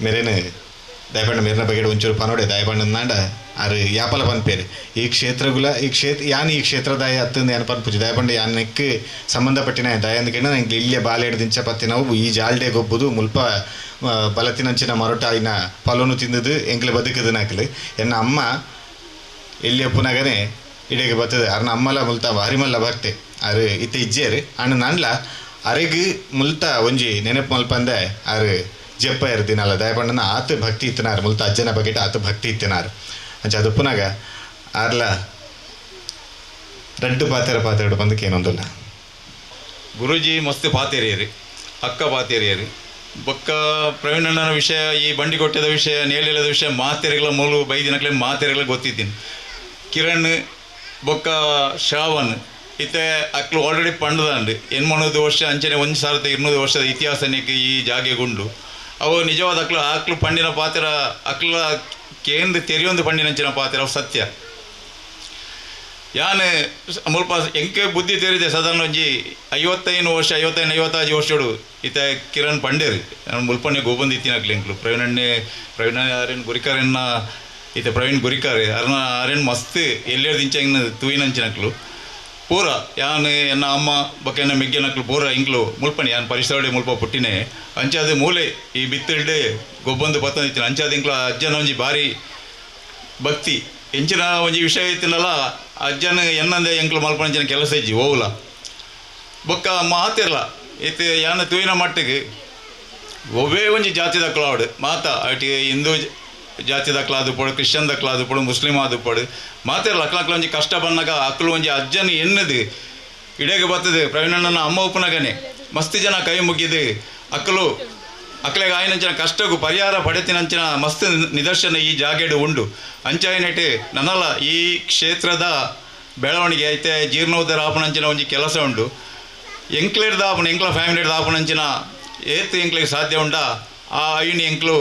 ಮೇರೇನೆ ದಯಪಂಡ ಮೇರಿನ ಬಗ್ಗೆ ಒಂಚೂರು ಪನೋಡೆ ದಯಪಂಡ ನಾಂಡ ಆರು ಯಾಪಲ ಪನ್ಪೇರು ಈ ಕ್ಷೇತ್ರಗುಲ ಈ ಕ್ಷೇತ್ರ ಯಾನ್ ಈ ಕ್ಷೇತ್ರದಾಯ ಅತ್ತಂದು ಯಾನ್ ಪನ್ಪುಜಿ ದಯಪಂಡ ಯಾನಕ್ಕೆ ಸಂಬಂಧಪಟ್ಟಿನ ದಯಂದಕ್ಕೆ ನಂಗೆ ಇಲ್ಲಿಯ ಬಾಲೆಡ್ ದಿಂಚ ಪತ್ತಿ ನಾವು ಈ ಜಾಲ್ಡೆ ಗೊಬ್ಬುದು ಮುಲ್ಪ ಬಲತಿನಂಚಿನ ಮರಟಾಯಿನ ಪಲೋನು ತಿಂದದು ಎಂಕ್ಲೆ ಬದುಕದು ನಾಕಲು ಎನ್ನ ಅಮ್ಮ ಎಲ್ಲಿಯ ಪುನಗನೆ ಇಡೆಗೆ ಬರ್ತದೆ ಅರ್ನ ಅಮ್ಮಲ ಮುಲ್ತ ಹರಿಮಲ್ಲ ಭಕ್ತೆ ಅರು ಇತ್ತ ಇಜ್ಜೇರು ಅಣ್ಣ ನಾನ್ಲ ಅರೆಗ್ ಮುಲ್ತ ಒಂಜಿ ನೆನಪು ಮಲ್ಪಂದೆ ಅರು ಜಪ್ಪ ಇರ್ದಿನಲ್ಲ ದಯಪಂಡನ ಆತ ಭಕ್ತಿ ಇತ್ತನಾರು ಮುಲ್ತ ಅಜ್ಜನ ಬಗೆಟ ಆತ ಭಕ್ತಿ ಇತ್ತನಾರು ಅಂಚೆ ಅದು ಪುನಗ ಆರ್ಲ ರಡ್ಡು ಪಾತೆರ ಪಾತೆರಡು ಬಂದಕ್ಕೆ ಏನೊಂದಿಲ್ಲ.
ಗುರೂಜಿ ಮಸ್ತ್ ಪಾತೆರಿಯರು, ಅಕ್ಕ ಪಾತೆರಿಯರು, ಬೊಕ್ಕ ಪ್ರವೀಣಣ್ಣನ ವಿಷಯ ಈ ಬಂಡಿಕೊಟ್ಟದ ವಿಷಯ ನೇಲಿಲ್ಲದ ವಿಷಯ ಮಾತೆರೆಗಳ ಮೂಲು ಬೈದಿನಕ್ಲೆ ಮಾತೆರೆಗಳ ಗೊತ್ತಿದ್ದೀನಿ. ಕಿರಣ್ ಬೊಕ್ಕ ಶ್ರಾವಣ್ ಇತ್ತೆ ಅಕ್ಲು ಆಲ್ರೆಡಿ ಪಂಡದಂಡು ಎನ್ಮನೂರು ವರ್ಷ ಅಂಚನೆ 1200 ವರ್ಷದ ಇತಿಹಾಸನೇಕ ಈ ಜಾಗೆಗುಂಡು. ಅವು ನಿಜವಾದ ಅಕ್ಲು ಅಕ್ಲು ಪಂಡಿನ ಪಾತ್ರ ಅಕ್ಲ ಕೇಂದ್ರ ತೆರೆಯೊಂದು ಪಂಡಿನಂಚಿನ ಪಾತ್ರ ಅವು ಸತ್ಯ. ಯಾನ್ ಮುಲ್ಪ ಎಂಕೆ ಬುದ್ಧಿ ತೆರಿದೆ ಸಾಧಾರಣ ಒಂಜಿ 55 ವರ್ಷ 55 56 ವರ್ಷಡು ಇತ್ತ ಕಿರಣ್ ಪಂಡೇರು ಮುಲ್ಪನೆ ಗೋಬಂದು ಇತ್ತಿನಕ್ಲೆ ಎಂಕ್ಲು ಪ್ರವೀಣಣ್ಣೆ ಪ್ರವೀಣ ಆರ್ಯನ್ ಗುರಿಕಾರನ್ನ ಇತ್ತ ಪ್ರವೀಣ್ ಗುರಿಕಾರ್ ಅರ್ನ ಆರ್ಯನ್ ಮಸ್ತ್ ಎಲ್ಲೇರ್ ದಿಂಚ ತೂಯಿನಂಚಿನಕ್ಲು ಪೂರ ಯಾನ್ ಎನ್ನ ಅಮ್ಮ ಬೊಕ್ಕ ಎನ್ನ ಮೆಗ್ಗೆನಕ್ಲು ಪೂರ ಇಂಕ್ಲು ಮುಲ್ಪನೆ ಯಾನ್ ಪರಿಸರಡೆ ಮುಲ್ಪ ಪುಟ್ಟಿನೇ ಅಂಚಾದ ಮೂಲೆ ಈ ಬಿತ್ತಿಲ್ಡೆ ಗೊಬ್ಬಂದು ಬತ್ತಂದಿತ್ತಿನ ಅಂಚಾದ ಇಂಕ್ಲು ಅಜ್ಜನ ಒಂಜಿ ಭಾರಿ ಭಕ್ತಿ ಎಂಚಿನ ಒಂಜಿ ವಿಷಯ ಇತ್ತಿನಲ್ಲ ಅಜ್ಜನ ಎನ್ನಂದೆ ಎಂಕ್ಲು ಮಲ್ಪನಂಚಿನ ಕೆಲಸ ಇಜ್ಜಿ ಓವುಲ ಬೊಕ್ಕ ಮಾತಿರಲ ಇತ್ತೆ ಯಾನ ತೂಯಿನ ಮಟ್ಟಿಗೆ ಒವ್ವೇ ಒಂಜಿ ಜಾತಿ ದಕ್ಲಾವಡು ಮಾತ ಅಟಿ ಹಿಂದೂ ಜಾತಿ ದಕ್ಲಾದುಪಡು ಕ್ರಿಶ್ಚಿಯನ್ ದಕ್ಲಾದುಪಡು ಮುಸ್ಲಿಂ ಆದುಪಡು ಮಾತಿರಲ ಅಕ್ಲ ಒಂಜಿ ಕಷ್ಟ ಬಂದಾಗ ಅಕ್ಲು ಒಂಜಿ ಅಜ್ಜನ ಎನ್ನದು ಇಡೇಗೆ ಬರ್ತದೆ ಪ್ರವೀಣಣ್ಣನ ಅಮ್ಮ ಉಪ್ಪನಗನೆ ಮಸ್ತ್ ಜನ ಕೈ ಮುಗಿದು ಅಕ್ಕಲು ಅಕ್ಲೆಗ್ ಆಯಿನಂಚಿನ ಕಷ್ಟಕ್ಕೂ ಪರಿಹಾರ ಪಡೆತಿನಂಚಿನ ಮಸ್ತ್ ನಿದರ್ಶನ ಈ ಜಾಗೆಡು ಉಂಡು. ಅಂಚಾಯಿನೆಟ್ ನನಲ ಈ ಕ್ಷೇತ್ರದ ಬೆಳವಣಿಗೆ ಐತೆ ಜೀರ್ಣೋದ್ಧಾರ ಆಪುನಂಚಿನ ಒಂಜಿ ಕೆಲಸ ಉಂಡು. ಎಂಕ್ಲೆಡ್ದ ಆಪುನ ಎಂಕ್ಲ ಫ್ಯಾಮಿಲಿಡ್ದ ಆಪುನಂಚಿನ ಏತ್ ಎಂಕ್ಲೆಗ್ ಸಾಧ್ಯ ಉಂಡಾ ಆ ಐನ್ ಎಂಕ್ಲು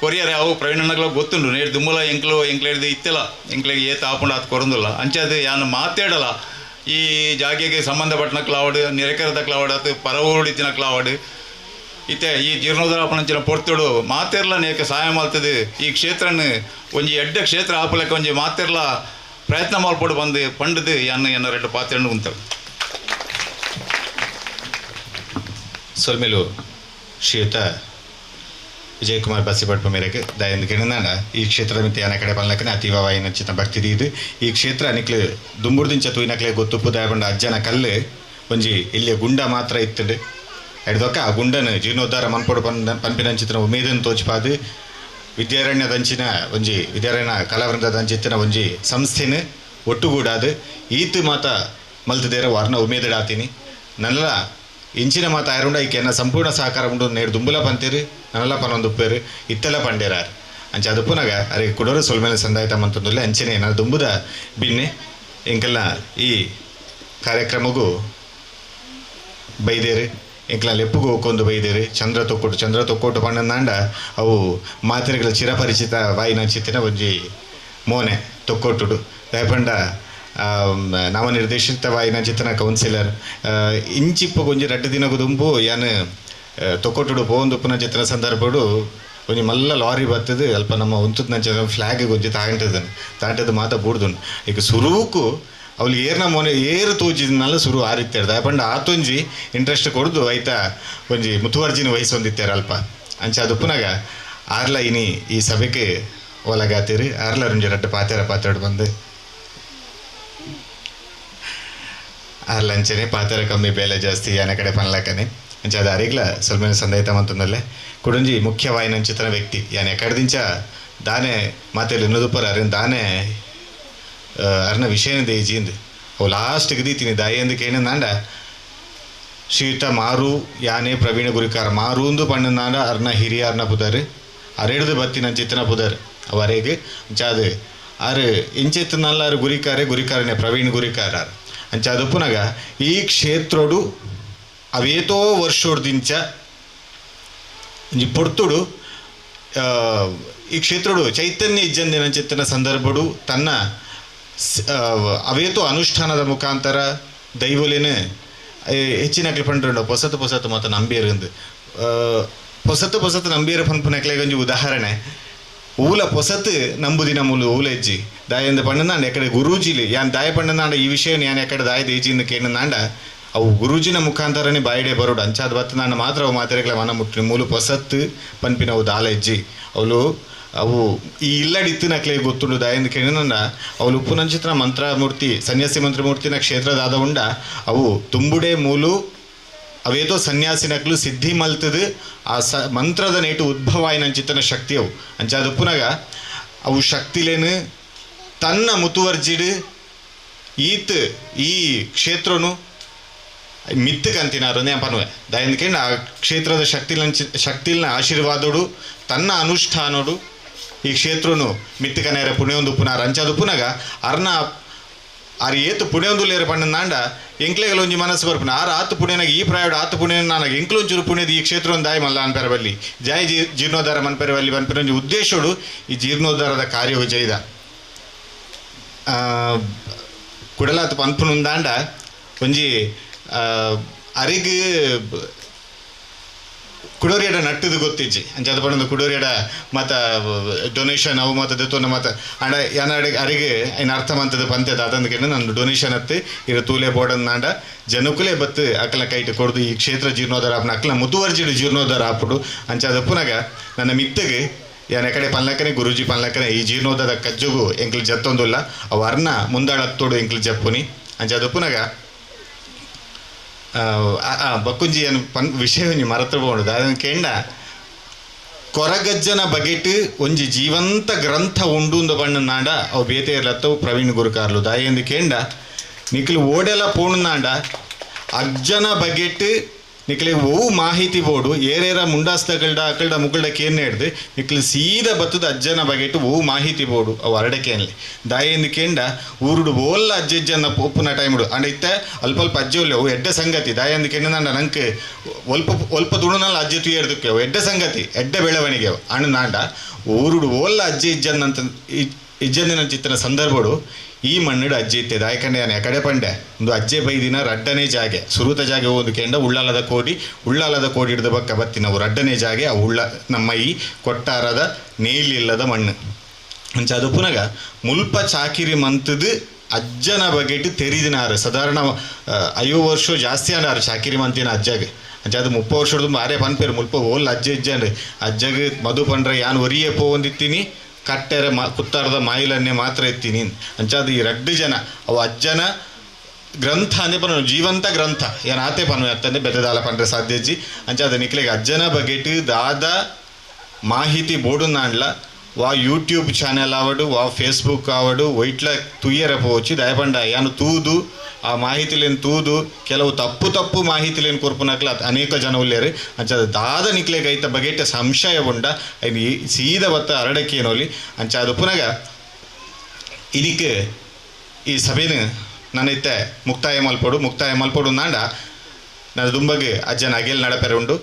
ಕೊರಿಯರೆ ಅವು ಪ್ರವೀಣನಗ್ಲ ಗೊತ್ತುಂಡು. ನೇರ್ ದುಮ್ಮಲ ಎಂಕ್ಲು ಎಂಕ್ಲೆಡ್ದು ಇತ್ತೆಲ ಎಂಕ್ಲೆಗ್ ಏತ್ ಆಪುಂಡು ಆತ್ ಕೊರೊಂದುಲ್ಲ. ಅಂಚಾದ್ ಯಾನ್ ಮಾತೇಡಲ ಈ ಜಾಗೆಗೆ ಸಂಬಂಧಪಟ್ಟನಕ್ಲಾವಡ್ ನಿರೆಕರದಕ್ಲಾವಡ್ ಅತ್ ಪರವೂರುಡು ಇತ್ತಿನಕ್ಲಾವಡ್ ಇತ್ತೆ ಈ ಜೀರ್ಣೋದ್ಧಾರ ಆಪುನಂಚಿನ ಪೊರ್ತುಡು ಮಾತೆರ್ಲ ನೇಕ ಸಹಾಯ ಮಲ್ತದು ಈ ಕ್ಷೇತ್ರನ್ ಒಂಜಿ ಎಡ್ಡೆ ಕ್ಷೇತ್ರ ಆಪುಲೆಕ ಒಂಜಿ ಮಾತೆರ್ಲ ಪ್ರಯತ್ನ ಮಲ್ಪೊಡು ಬಂದು ಪಂಡುದು ಯಾನ್ ಎನ್ನ ರೆಡ್ಡು ಪಾತೆರ್ಂಡು ಉಂತವೆ.
ಸೊಲ್ಮೆಲು ಶ್ರೀಯುತ ವಿಜಯಕುಮಾರ್ ಬಸಿಭಟ್ ಮೇರೆಗೆ ದಯಂದು ಕೆಣನಾಡ ಈ ಕ್ಷೇತ್ರದ ಮಿತ್ತ ಯಾನ ಕಡೆ ಪಲ್ನಕನೆ ಅತೀವವಾಯಿನ ಚಿತ್ತ ಭಕ್ತಿ ದೀದು ಈ ಕ್ಷೇತ್ರ ನಿಕ್ಲು ದುಂಬುರ್ದಿಂಚ ತೂಯಿನಕ್ಲೆ ಗೊತ್ತುಪ್ಪು ದಯಪಂಡ ಅಜ್ಜನ ಕಲ್ಲು ಒಂಜಿ ಇಲ್ಲಿಯ ಗುಂಡ ಮಾತ್ರ ಇತ್ತುಂಡು. ಎಡ್ದೊಕ್ಕ ಆ ಗುಂಡನ ಜೀರ್ಣೋದ್ಧಾರ ಮನ್ಪೊಡು ಪನ್ಪಿನಂಚಿತ್ತಿನ ಉಮೇದನ್ನು ತೋಚಿಪಾದು ವಿದ್ಯಾರಣ್ಯದಂಚಿನ ಒಂಜಿ ವಿದ್ಯಾರಣ್ಯ ಕಲಾವೃಂದದಂಚಿತ್ತಿನ ಒಂಜಿ ಸಂಸ್ಥೆನ ಒಟ್ಟುಗೂಡಾದು ಈತು ಮಾತ ಮಲ್ತದೇರ ವಾರ್ನ ಉಮೇದಡಾತೀನಿ. ನನ್ನಲ ಇಂಚಿನ ಮಾತ ಆಯರುಂಡ ಈಕೆನ ಸಂಪೂರ್ಣ ಸಹಕಾರ ಉಂಡು ನೇರು ದುಂಬುಲ ಪಂತೇರು ನನ್ನಲ ಪನೊಂದುಪ್ಪೇರು ಇತ್ತೆಲ್ಲ ಪಂಡೇರಾರು. ಅಂಚ ಅದು ಪುನಗ ಅರೆ ಕುಡೋರು ಸೊಲ್ಮೇಲೆ ಸಂದಾಯಿತ ಮಂತಂದುಲ್ಲೆ ಅಂಚನೆ ನಾನು ದುಂಬುದ ಬಿನ್ನೆ ಎಂಕೆಲ್ಲ ಈ ಕಾರ್ಯಕ್ರಮಗೂ ಬೈದೇರು ಎಂಕ್ಲ ಲೆಪ್ಪುಗು ಹೋಗೊಂದು ಬೈದೇರು. ಚಂದ್ರ ತೊಕ್ಕೋಟು ಚಂದ್ರ ತೊಕ್ಕೋಟು ಪಣ್ಣಂದಾಂಡ ಅವು ಮಾತೆರೆಗಳ ಚಿರಪರಿಚಿತ ವಾಯಿನ ಚಿತ್ತಿನ ಒಂಜಿ ಮೋನೆ ತೊಕ್ಕೋಟುಡು ದಯಪಂಡ ನಾಮನಿರ್ದೇಶಿತ ವಾಯಿನ ಚಿತ್ತನ ಕೌನ್ಸಿಲರ್ ಇಂಚಿಪ್ಪು ಒಂಜಿ ರಡ್ಡು ದಿನಗು ದುಂಬು ಯಾನ್ ತೊಕ್ಕೋಟುಡು ಪೋವೊಂದುಪ್ಪುನ ಚಿತ್ತನ ಸಂದರ್ಭಡು ಒಂಜಿ ಮಲ್ಲ ಲಾರಿ ಬತ್ತದು ಅಲ್ಪ ನಮ್ಮ ಉಂತುದ ಫ್ಲಾಗ್ ಒಂಜಿ ತಾಂಟದನು ತಾಂಟದ ಮಾತ ಬೂಡ್ದುನು. ಈಗ ಸುರೂಕು ಅವಳು ಏರ್ನ ಮೊನೆ ಏರು ತೋಜಿದ್ನಲ್ಲ ಸುರು ಆರಿತ್ತೇರು ದಯಪಂಡ ಆತೊಂಜಿ ಇಂಟ್ರೆಸ್ಟ್ ಕೊಡ್ದು ಐತ ಒಂಜಿ ಮುತುವರ್ಜಿನ ವಹಿಸೊಂದಿತ್ತೇರು ಅಲ್ಪ. ಅಂಚ ಅದು ಪುನಗ ಆರ್ಲ ಇನಿ ಈ ಸಭೆಗೆ ಒಲಗಾತೀರಿ ಆರ್ಲ ರುಂಜಿ ರಡ್ಡು ಪಾತೆರ ಪಾತೆರಡು ಬಂದು ಆರ್ಲ ಅಂಚನೆ ಪಾತೆರ ಕಮ್ಮಿ ಬೇಲೆ ಜಾಸ್ತಿ ಯಾನ ಕಡೆ ಪನ್ಲಕನೆ ಅಂಚ ಅದು ಅರಿಗ್ಲ ಸ್ವಲ್ಪ ಸಂದಾಯಿತ ಮಂತಂದಲ್ಲೇ ಕುಡಂಜಿ ಮುಖ್ಯವಾಯಿನಂಚಿತನ ವ್ಯಕ್ತಿ ಯಾನೆ ಕಡ್ದಿಂಚ ದಾನೆ ಮಾತೆಲ್ಲಿ ಇನ್ನದುಪ್ಪರ ಅರಿನ್ ದಾನೆ ಅರ್ನ ವಿಷಯನ ದೇಜಿಂದು ಅವು ಲಾಸ್ಟ್ಗೆ ದೀತೀನಿ ದಾಯಂದು ಕೇಳಿನಾಂಡ ಶ್ರೀಯುತ ಮಾರು ಯಾನೆ ಪ್ರವೀಣ ಗುರಿಕಾರ ಮಾರೂಂದು ಪಣ್ಣನಾಂಡ ಅರ್ನ ಹಿರಿಯ ಅರ್ನ ಪುದರ್ ಅರೆಡ್ದು ಬತ್ತಿನ ಚಿತ್ತನ ಪುದರ್ ಅವು ಅರೆಗೆ ಅಂಚಾದು ಆರು ಇಂಚೆತ್ತನಲ್ಲ ಆರು ಗುರಿಕಾರೆ ಗುರಿಕಾರನೆ ಪ್ರವೀಣ್ ಗುರಿಕಾರ ಅಂಚಾದು ಪುನಗ ಈ ಕ್ಷೇತ್ರಡು ಅವೇತೋ ವರ್ಷೋಡ್ದಿಂಚ ಒಂಜಿ ಪೊರ್ತುಡು ಈ ಕ್ಷೇತ್ರಡು ಚೈತನ್ಯ ಇಜ್ಜಂದಿನ ಚಿತ್ತನ ಸಂದರ್ಭಡು ತನ್ನ ಅವೇತೋ ಅನುಷ್ಠಾನದ ಮುಖಾಂತರ ದೈವಲೇನು ಹೆಚ್ಚಿನ ಪಂಡ್ರಂಡ ಪೊಸತು ಪೊಸತು ಮಾತ ನಂಬಿಯರಂದು ಪೊಸತು ಪೊಸತು ನಂಬಿಯರ ಪನ್ಪುನಕ್ಲೆಗ್ ಒಂಜಿ ಉದಾಹರಣೆ ಊಲ ಪೊಸತು ನಂಬುದಿನ ಮೂಲು ಊಲ ಹೆಜ್ಜಿ ದಾಯಂದ ಪಣ್ಣನಾಂಡ ಎಕಡೆ ಗುರೂಜಿಲಿ ಯಾನ್ ದಾಯ ಪಣ್ಣನಾಂಡ ಈ ವಿಷಯ ಯಾನ್ ಎಕಡೆ ದಾಯ ದೇಜಿಂದ ಕೇಣನಾಂಡ ಅವು ಗುರೂಜಿನ ಮುಖಾಂತರನೇ ಬಾಯಿಡೆ ಬರೋಡು ಅಂಚಾದ ಬತ್ತನಾಂಡ ಮಾತ್ರ ಅವು ಮಾತೆರೆಗ್ಲ ಮನ ಮುಟ್ಟಿ ಮೂಲು ಪೊಸತ್ತು ಪನ್ಪಿನವು ದಾಲ ಹೆಜ್ಜಿ ಅವಳು ಅವು ಈ ಇಲ್ಲಡಿತ್ತಿನಕ್ಲೆ ಗೊತ್ತುಂಡು ದಾಯಂದು ಕೇಳಿನ ಅವಳು ಉಪ್ಪುನಂಚಿತ್ರ ಮಂತ್ರಮೂರ್ತಿ ಸನ್ಯಾಸಿ ಮಂತ್ರಮೂರ್ತಿನ ಕ್ಷೇತ್ರದಾದ ಉಂಡ ಅವು ತುಂಬುಡೆ ಮೂಲು ಅವೇದೋ ಸನ್ಯಾಸಿನಕ್ಲು ಸಿದ್ಧಿ ಮಲ್ತದು ಆ ಸ ಮಂತ್ರದ ನೇಟು ಉದ್ಭವಾಯಿನಂಚಿತನ ಶಕ್ತಿ ಅವು ಅಂಚಾದ ಪುನಗ ಅವು ಶಕ್ತಿಲೇನು ತನ್ನ ಮುತುವರ್ಜಿಡು ಈತ್ ಈ ಕ್ಷೇತ್ರನು ಮಿತ್ತಕಂತಿನಾರು ಪನ್ವೆ ದಾಯಂದು ಆ ಕ್ಷೇತ್ರದ ಶಕ್ತಿಲ್ನ ಆಶೀರ್ವಾದೋಡು ತನ್ನ ಅನುಷ್ಠಾನೋಡು ಈ ಕ್ಷೇತ್ರನು ಮಿತ್ತಕನೇರ ಪುಣ್ಯೊಂದು ಪುನಾರ ಅಂಚಾದು ಪುನಗ ಅರ್ನ ಆರು ಏತು ಪುಣ್ಯೊಂದು ಲೇರ ಪಣ್ಣನಾಂಡ ಎಂಕ್ಲೆಗಲ ಒಂಜಿ ಮನಸ್ಸು ಬರ್ಪುನ ಆರು ಆತು ಪುಣ್ಯನಾಗ ಈ ಪ್ರಾಯಡು ಆತು ಪುಣ್ಯ ನಾನಾಗ ಎಂಕ್ಲೊಂಚೂರು ಪುಣ್ಯದ ಈ ಕ್ಷೇತ್ರ ಒಂದು ದಾಯಿ ಮಲ್ಲ ಅನ್ಪೆರಬಲ್ಲಿ ಜಾಯ್ ಜೀರ್ಣೋದ್ಧಾರ ಮನ್ಪೆರಬಲ್ಲಿ ಪನ್ಪೆರ ಒಂಜಿ ಉದ್ದೇಶೋಡು ಈ ಜೀರ್ಣೋದ್ಧಾರದ ಕಾರ್ಯವು ಜೈದ ಕುಡಲಾತು ಪನ್ಪುನುಂದಾಂಡ ಒಂಜಿ ಅರಿಗ್ ಕುಡೋರಿಯಡ ನಟ್ಟದು ಗೊತ್ತಿಜ್ಜಿ ಅಂಚಾದ ಪಂಡ ಕುಡೋರಿಯಡ ಮತ ಡೊನೇಷನ್ ಅವು ಮತ ದೆತ್ತೊಂಡ ಮತ ಅಂಡ ಯಾನ ಅರಿಗೆ ಐನ ಅರ್ಥ ಮಂತದ ಪಂತೆದ ಅದಂದು ಕೇಂದ್ರ ನನ್ನ ಡೊನೇಷನ್ ಅತ್ತು ಇರ ತೂಲೆ ಬೋಡನ್ನಾಂಡ ಜನಕುಲೇ ಬತ್ತು ಅಕ್ಕಲ ಕೈಟ್ ಕೊಡ್ದು ಈ ಕ್ಷೇತ್ರ ಜೀರ್ಣೋದ್ಧಾರ ಆಪುನ ಅಕ್ಕಲ ಮುತುವರ್ಜಿಡು ಜೀರ್ಣೋದ್ಧಾರ ಆಪುಡು ಅಂಚಾದ ಪುನಗ ನನ್ನ ಮಿತ್ತಗೆ ಯಾನ ಕಡೆ ಪನ್ಲಕನೆ ಗುರೂಜಿ ಪನ್ಲಕನೆ ಈ ಜೀರ್ಣೋದ್ಧಾರ ಕಜ್ಜುಗು ಎಂಕ್ಲು ಜತ್ತೊಂದುಲ್ಲ ಅವು ಅರ್ನ ಮುಂದಾಳತ್ತೋಡು ಎಂಕ್ಲು ಜಪ್ಪುನಿ ಅಂಚಾದ ಪುನಗ ಬಕ್ಕುಂಜಿ ಏನು ಪನ್ ವಿಷಯ ಒಂಜಿ ಮರತ್ರ ಬೋಡು ಅದನ್ನು ಕೇಂಡ ಕೊರಗಜ್ಜನ ಬಗೆಟ್ ಒಂಜಿ ಜೀವಂತ ಗ್ರಂಥ ಉಂಡು ಬಣ್ಣ ನಾಡ ಅವು ಬೇತೆ ಇರ್ಲತ್ತವು ಪ್ರವೀಣ್ ಗುರುಕಾರ್ಲು ದಾಯೆಂದು ಕೇಂಡ ನಿಕ್ಲು ಓಡೆಲ ಪೋಣುನಾಂಡ ಅಜ್ಜನ ಬಗೆಟ್ ನಿಕ್ಲೆ ಒವು ಮಾಹಿತಿ ಬೋಡು ಏರೇರ ಮುಂಡಾಸ್ತಕಲ್ಡ ಅಕಲ್ಡ ಮುಕಲ್ಡ ಕೇನ್ ಹಿಡ್ದು ನಿಕ್ಲೆ ಸೀದಾ ಬತ್ತದ ಅಜ್ಜನ ಬಗೆಟ್ ಒವು ಮಾಹಿತಿ ಬೋಡು ಅವು ಅರಡಕೇನ್ಲೆ ದಾಯಿಂದ ಕೇಂಡ ಊರುಡು ಓಲ್ಲ ಅಜ್ಜಜ್ಜನ ಒಪ್ಪುನ ಟೈಮ್ಡು ಅಂಡ ಇತ್ತ ಅಲ್ಪ ಅಲ್ಪ ಅಜ್ಜೆ ಉಲ್ಲೆ ಅವು ಎಡ್ಡೆ ಸಂಗತಿ ದಾಯಿಂದ ಕೇಂಡ ನಾಂಡ ನಂಗೆ ಒಲ್ಪ ಒಲ್ಪ ತುಳುನಲ್ಲ ಅಜ್ಜೆ ತುಯರ್ದಕ್ಕೆ ಅವು ಎಡ್ಡೆ ಸಂಗತಿ ಎಡ್ಡೆ ಬೆಳವಣಿಗೆ ಅವು ಅಣ್ಣ ನಾಂಡ ಊರುಡು ಓಲ್ಲ ಅಜ್ಜೆ ಇಜ್ಜನ್ನಂತ ಇಜ್ಜಂದಿನ ಚಿತ್ತನ ಸಂದರ್ಭಡು ಈ ಮಣ್ಣುಡು ಅಜ್ಜಿ ಇತ್ತೆ ದಾಯಕಂಡೆ ಯಾನೆ ಕಡೆ ಪಂಡೆ ಒಂದು ಅಜ್ಜೆ ಬೈದಿನ ರಡ್ಡನೇ ಜಾಗೆ ಸುರೂತ ಜಾಗೆ ಒಂದು ಕೆಂಡ ಉಳ್ಳಾಲದ ಕೋಡಿ ಉಳ್ಳಾಲದ ಕೋಡಿ ಹಿಡಿದ ಬಕ್ಕ ಬತ್ತಿ ನಾವು ರಡ್ಡನೇ ಜಾಗೆ ಆ ಉಳ್ಳ ನಮ್ಮ ಈ ಕೊಟ್ಟಾರದ ನೇಲಿಲ್ಲದ ಮಣ್ಣು. ಅಂಚ ಅದು ಪುನಗ ಮುಲ್ಪ ಚಾಕಿರಿ ಮಂತದು ಅಜ್ಜನ ಬಗೆಟ್ ತೆರಿದಿನಾರು ಸಾಧಾರಣ 50 ವರ್ಷ ಜಾಸ್ತಿ ಅನ್ನಾರು ಚಾಕಿರಿ ಮಂತಿನ ಅಜ್ಜಗೆ. ಅಂಚ ಅದು 30 ವರ್ಷದ ಆರೆ ಪನ್ಪೇರು ಮುಲ್ಪ ಓಲ್ ಅಜ್ಜ ಇಜ್ಜಂಡು ಅಜ್ಜಗೆ ಮಧು ಪಂಡ್ರೆ ಯಾನ್ ಒರಿಯೇ ಪೋವೊಂದಿತ್ತೀನಿ ಕಟ್ಟೆರೆ ಕುತ್ತಾರದ ಮಾಯಿಲನ್ನೇ ಮಾತ್ರ ಇತ್ತೀನಿ ಅಂಚಾದ ಈ ರಡ್ಡು ಜನ ಅವು ಅಜ್ಜನ ಗ್ರಂಥ ಅಂದ್ರೆ ಪನ್ನು ಜೀವಂತ ಗ್ರಂಥ ಏನ್ ಆತೆ ಪನ್ನು ಅತ್ತಂದೆ ಬೆತ್ತದಾಲ ಪಂಡ್ರೆ ಸಾಧ್ಯಜ್ಜಿ. ಅಂಚಾದ ನಿಕ್ಲೆಗೆ ಅಜ್ಜನ ಬಗೆಟ್ ದಾದ ಮಾಹಿತಿ ಬೋಡು ನಾಂಡ್ಲ ವಾ ಯೂಟ್ಯೂಬ್ ಚಾನೆಲ್ ಆವಡು ವಾ ಫೇಸ್ಬುಕ್ ಆವಡು ವೈಟ್ಲ ತುಯ್ಯರ ಪೋಚಿ ದಯಪಂಡ ಯಾನು ತೂದು ಆ ಮಾಹಿತಿಲೇನು ತೂದು ಕೆಲವು ತಪ್ಪು ತಪ್ಪು ಮಾಹಿತಿಲೇನು ಕೊರ್ಪುನಕ್ಲ ಅನೇಕ ಜನ ಉಲ್ಲೇರು. ಅಂಚಾದ ದಾದ ನಿಕ್ಲೆಗೆ ಐತ ಬಗೆಟ್ ಸಂಶಯ ಉಂಡ ಐನ್ ಸೀದ ಬತ್ತ ಅರಡಕ್ಕೇನೋಲಿ. ಅಂಚಾದ ಪುನಗ ಇದಕ್ಕೆ ಈ ಸಭೆನ ನನ್ನೈತೆ ಮುಕ್ತಾಯ ಮಲ್ಪೊಡು ಮುಕ್ತಾಯ ಮಲ್ಪೊಡು ನಾಂಡ ನನ್ನ ದುಂಬಗೆ ಅಜ್ಜನ ಅಗೆಲ್ ನಡಪೆರೆ ಉಂಡು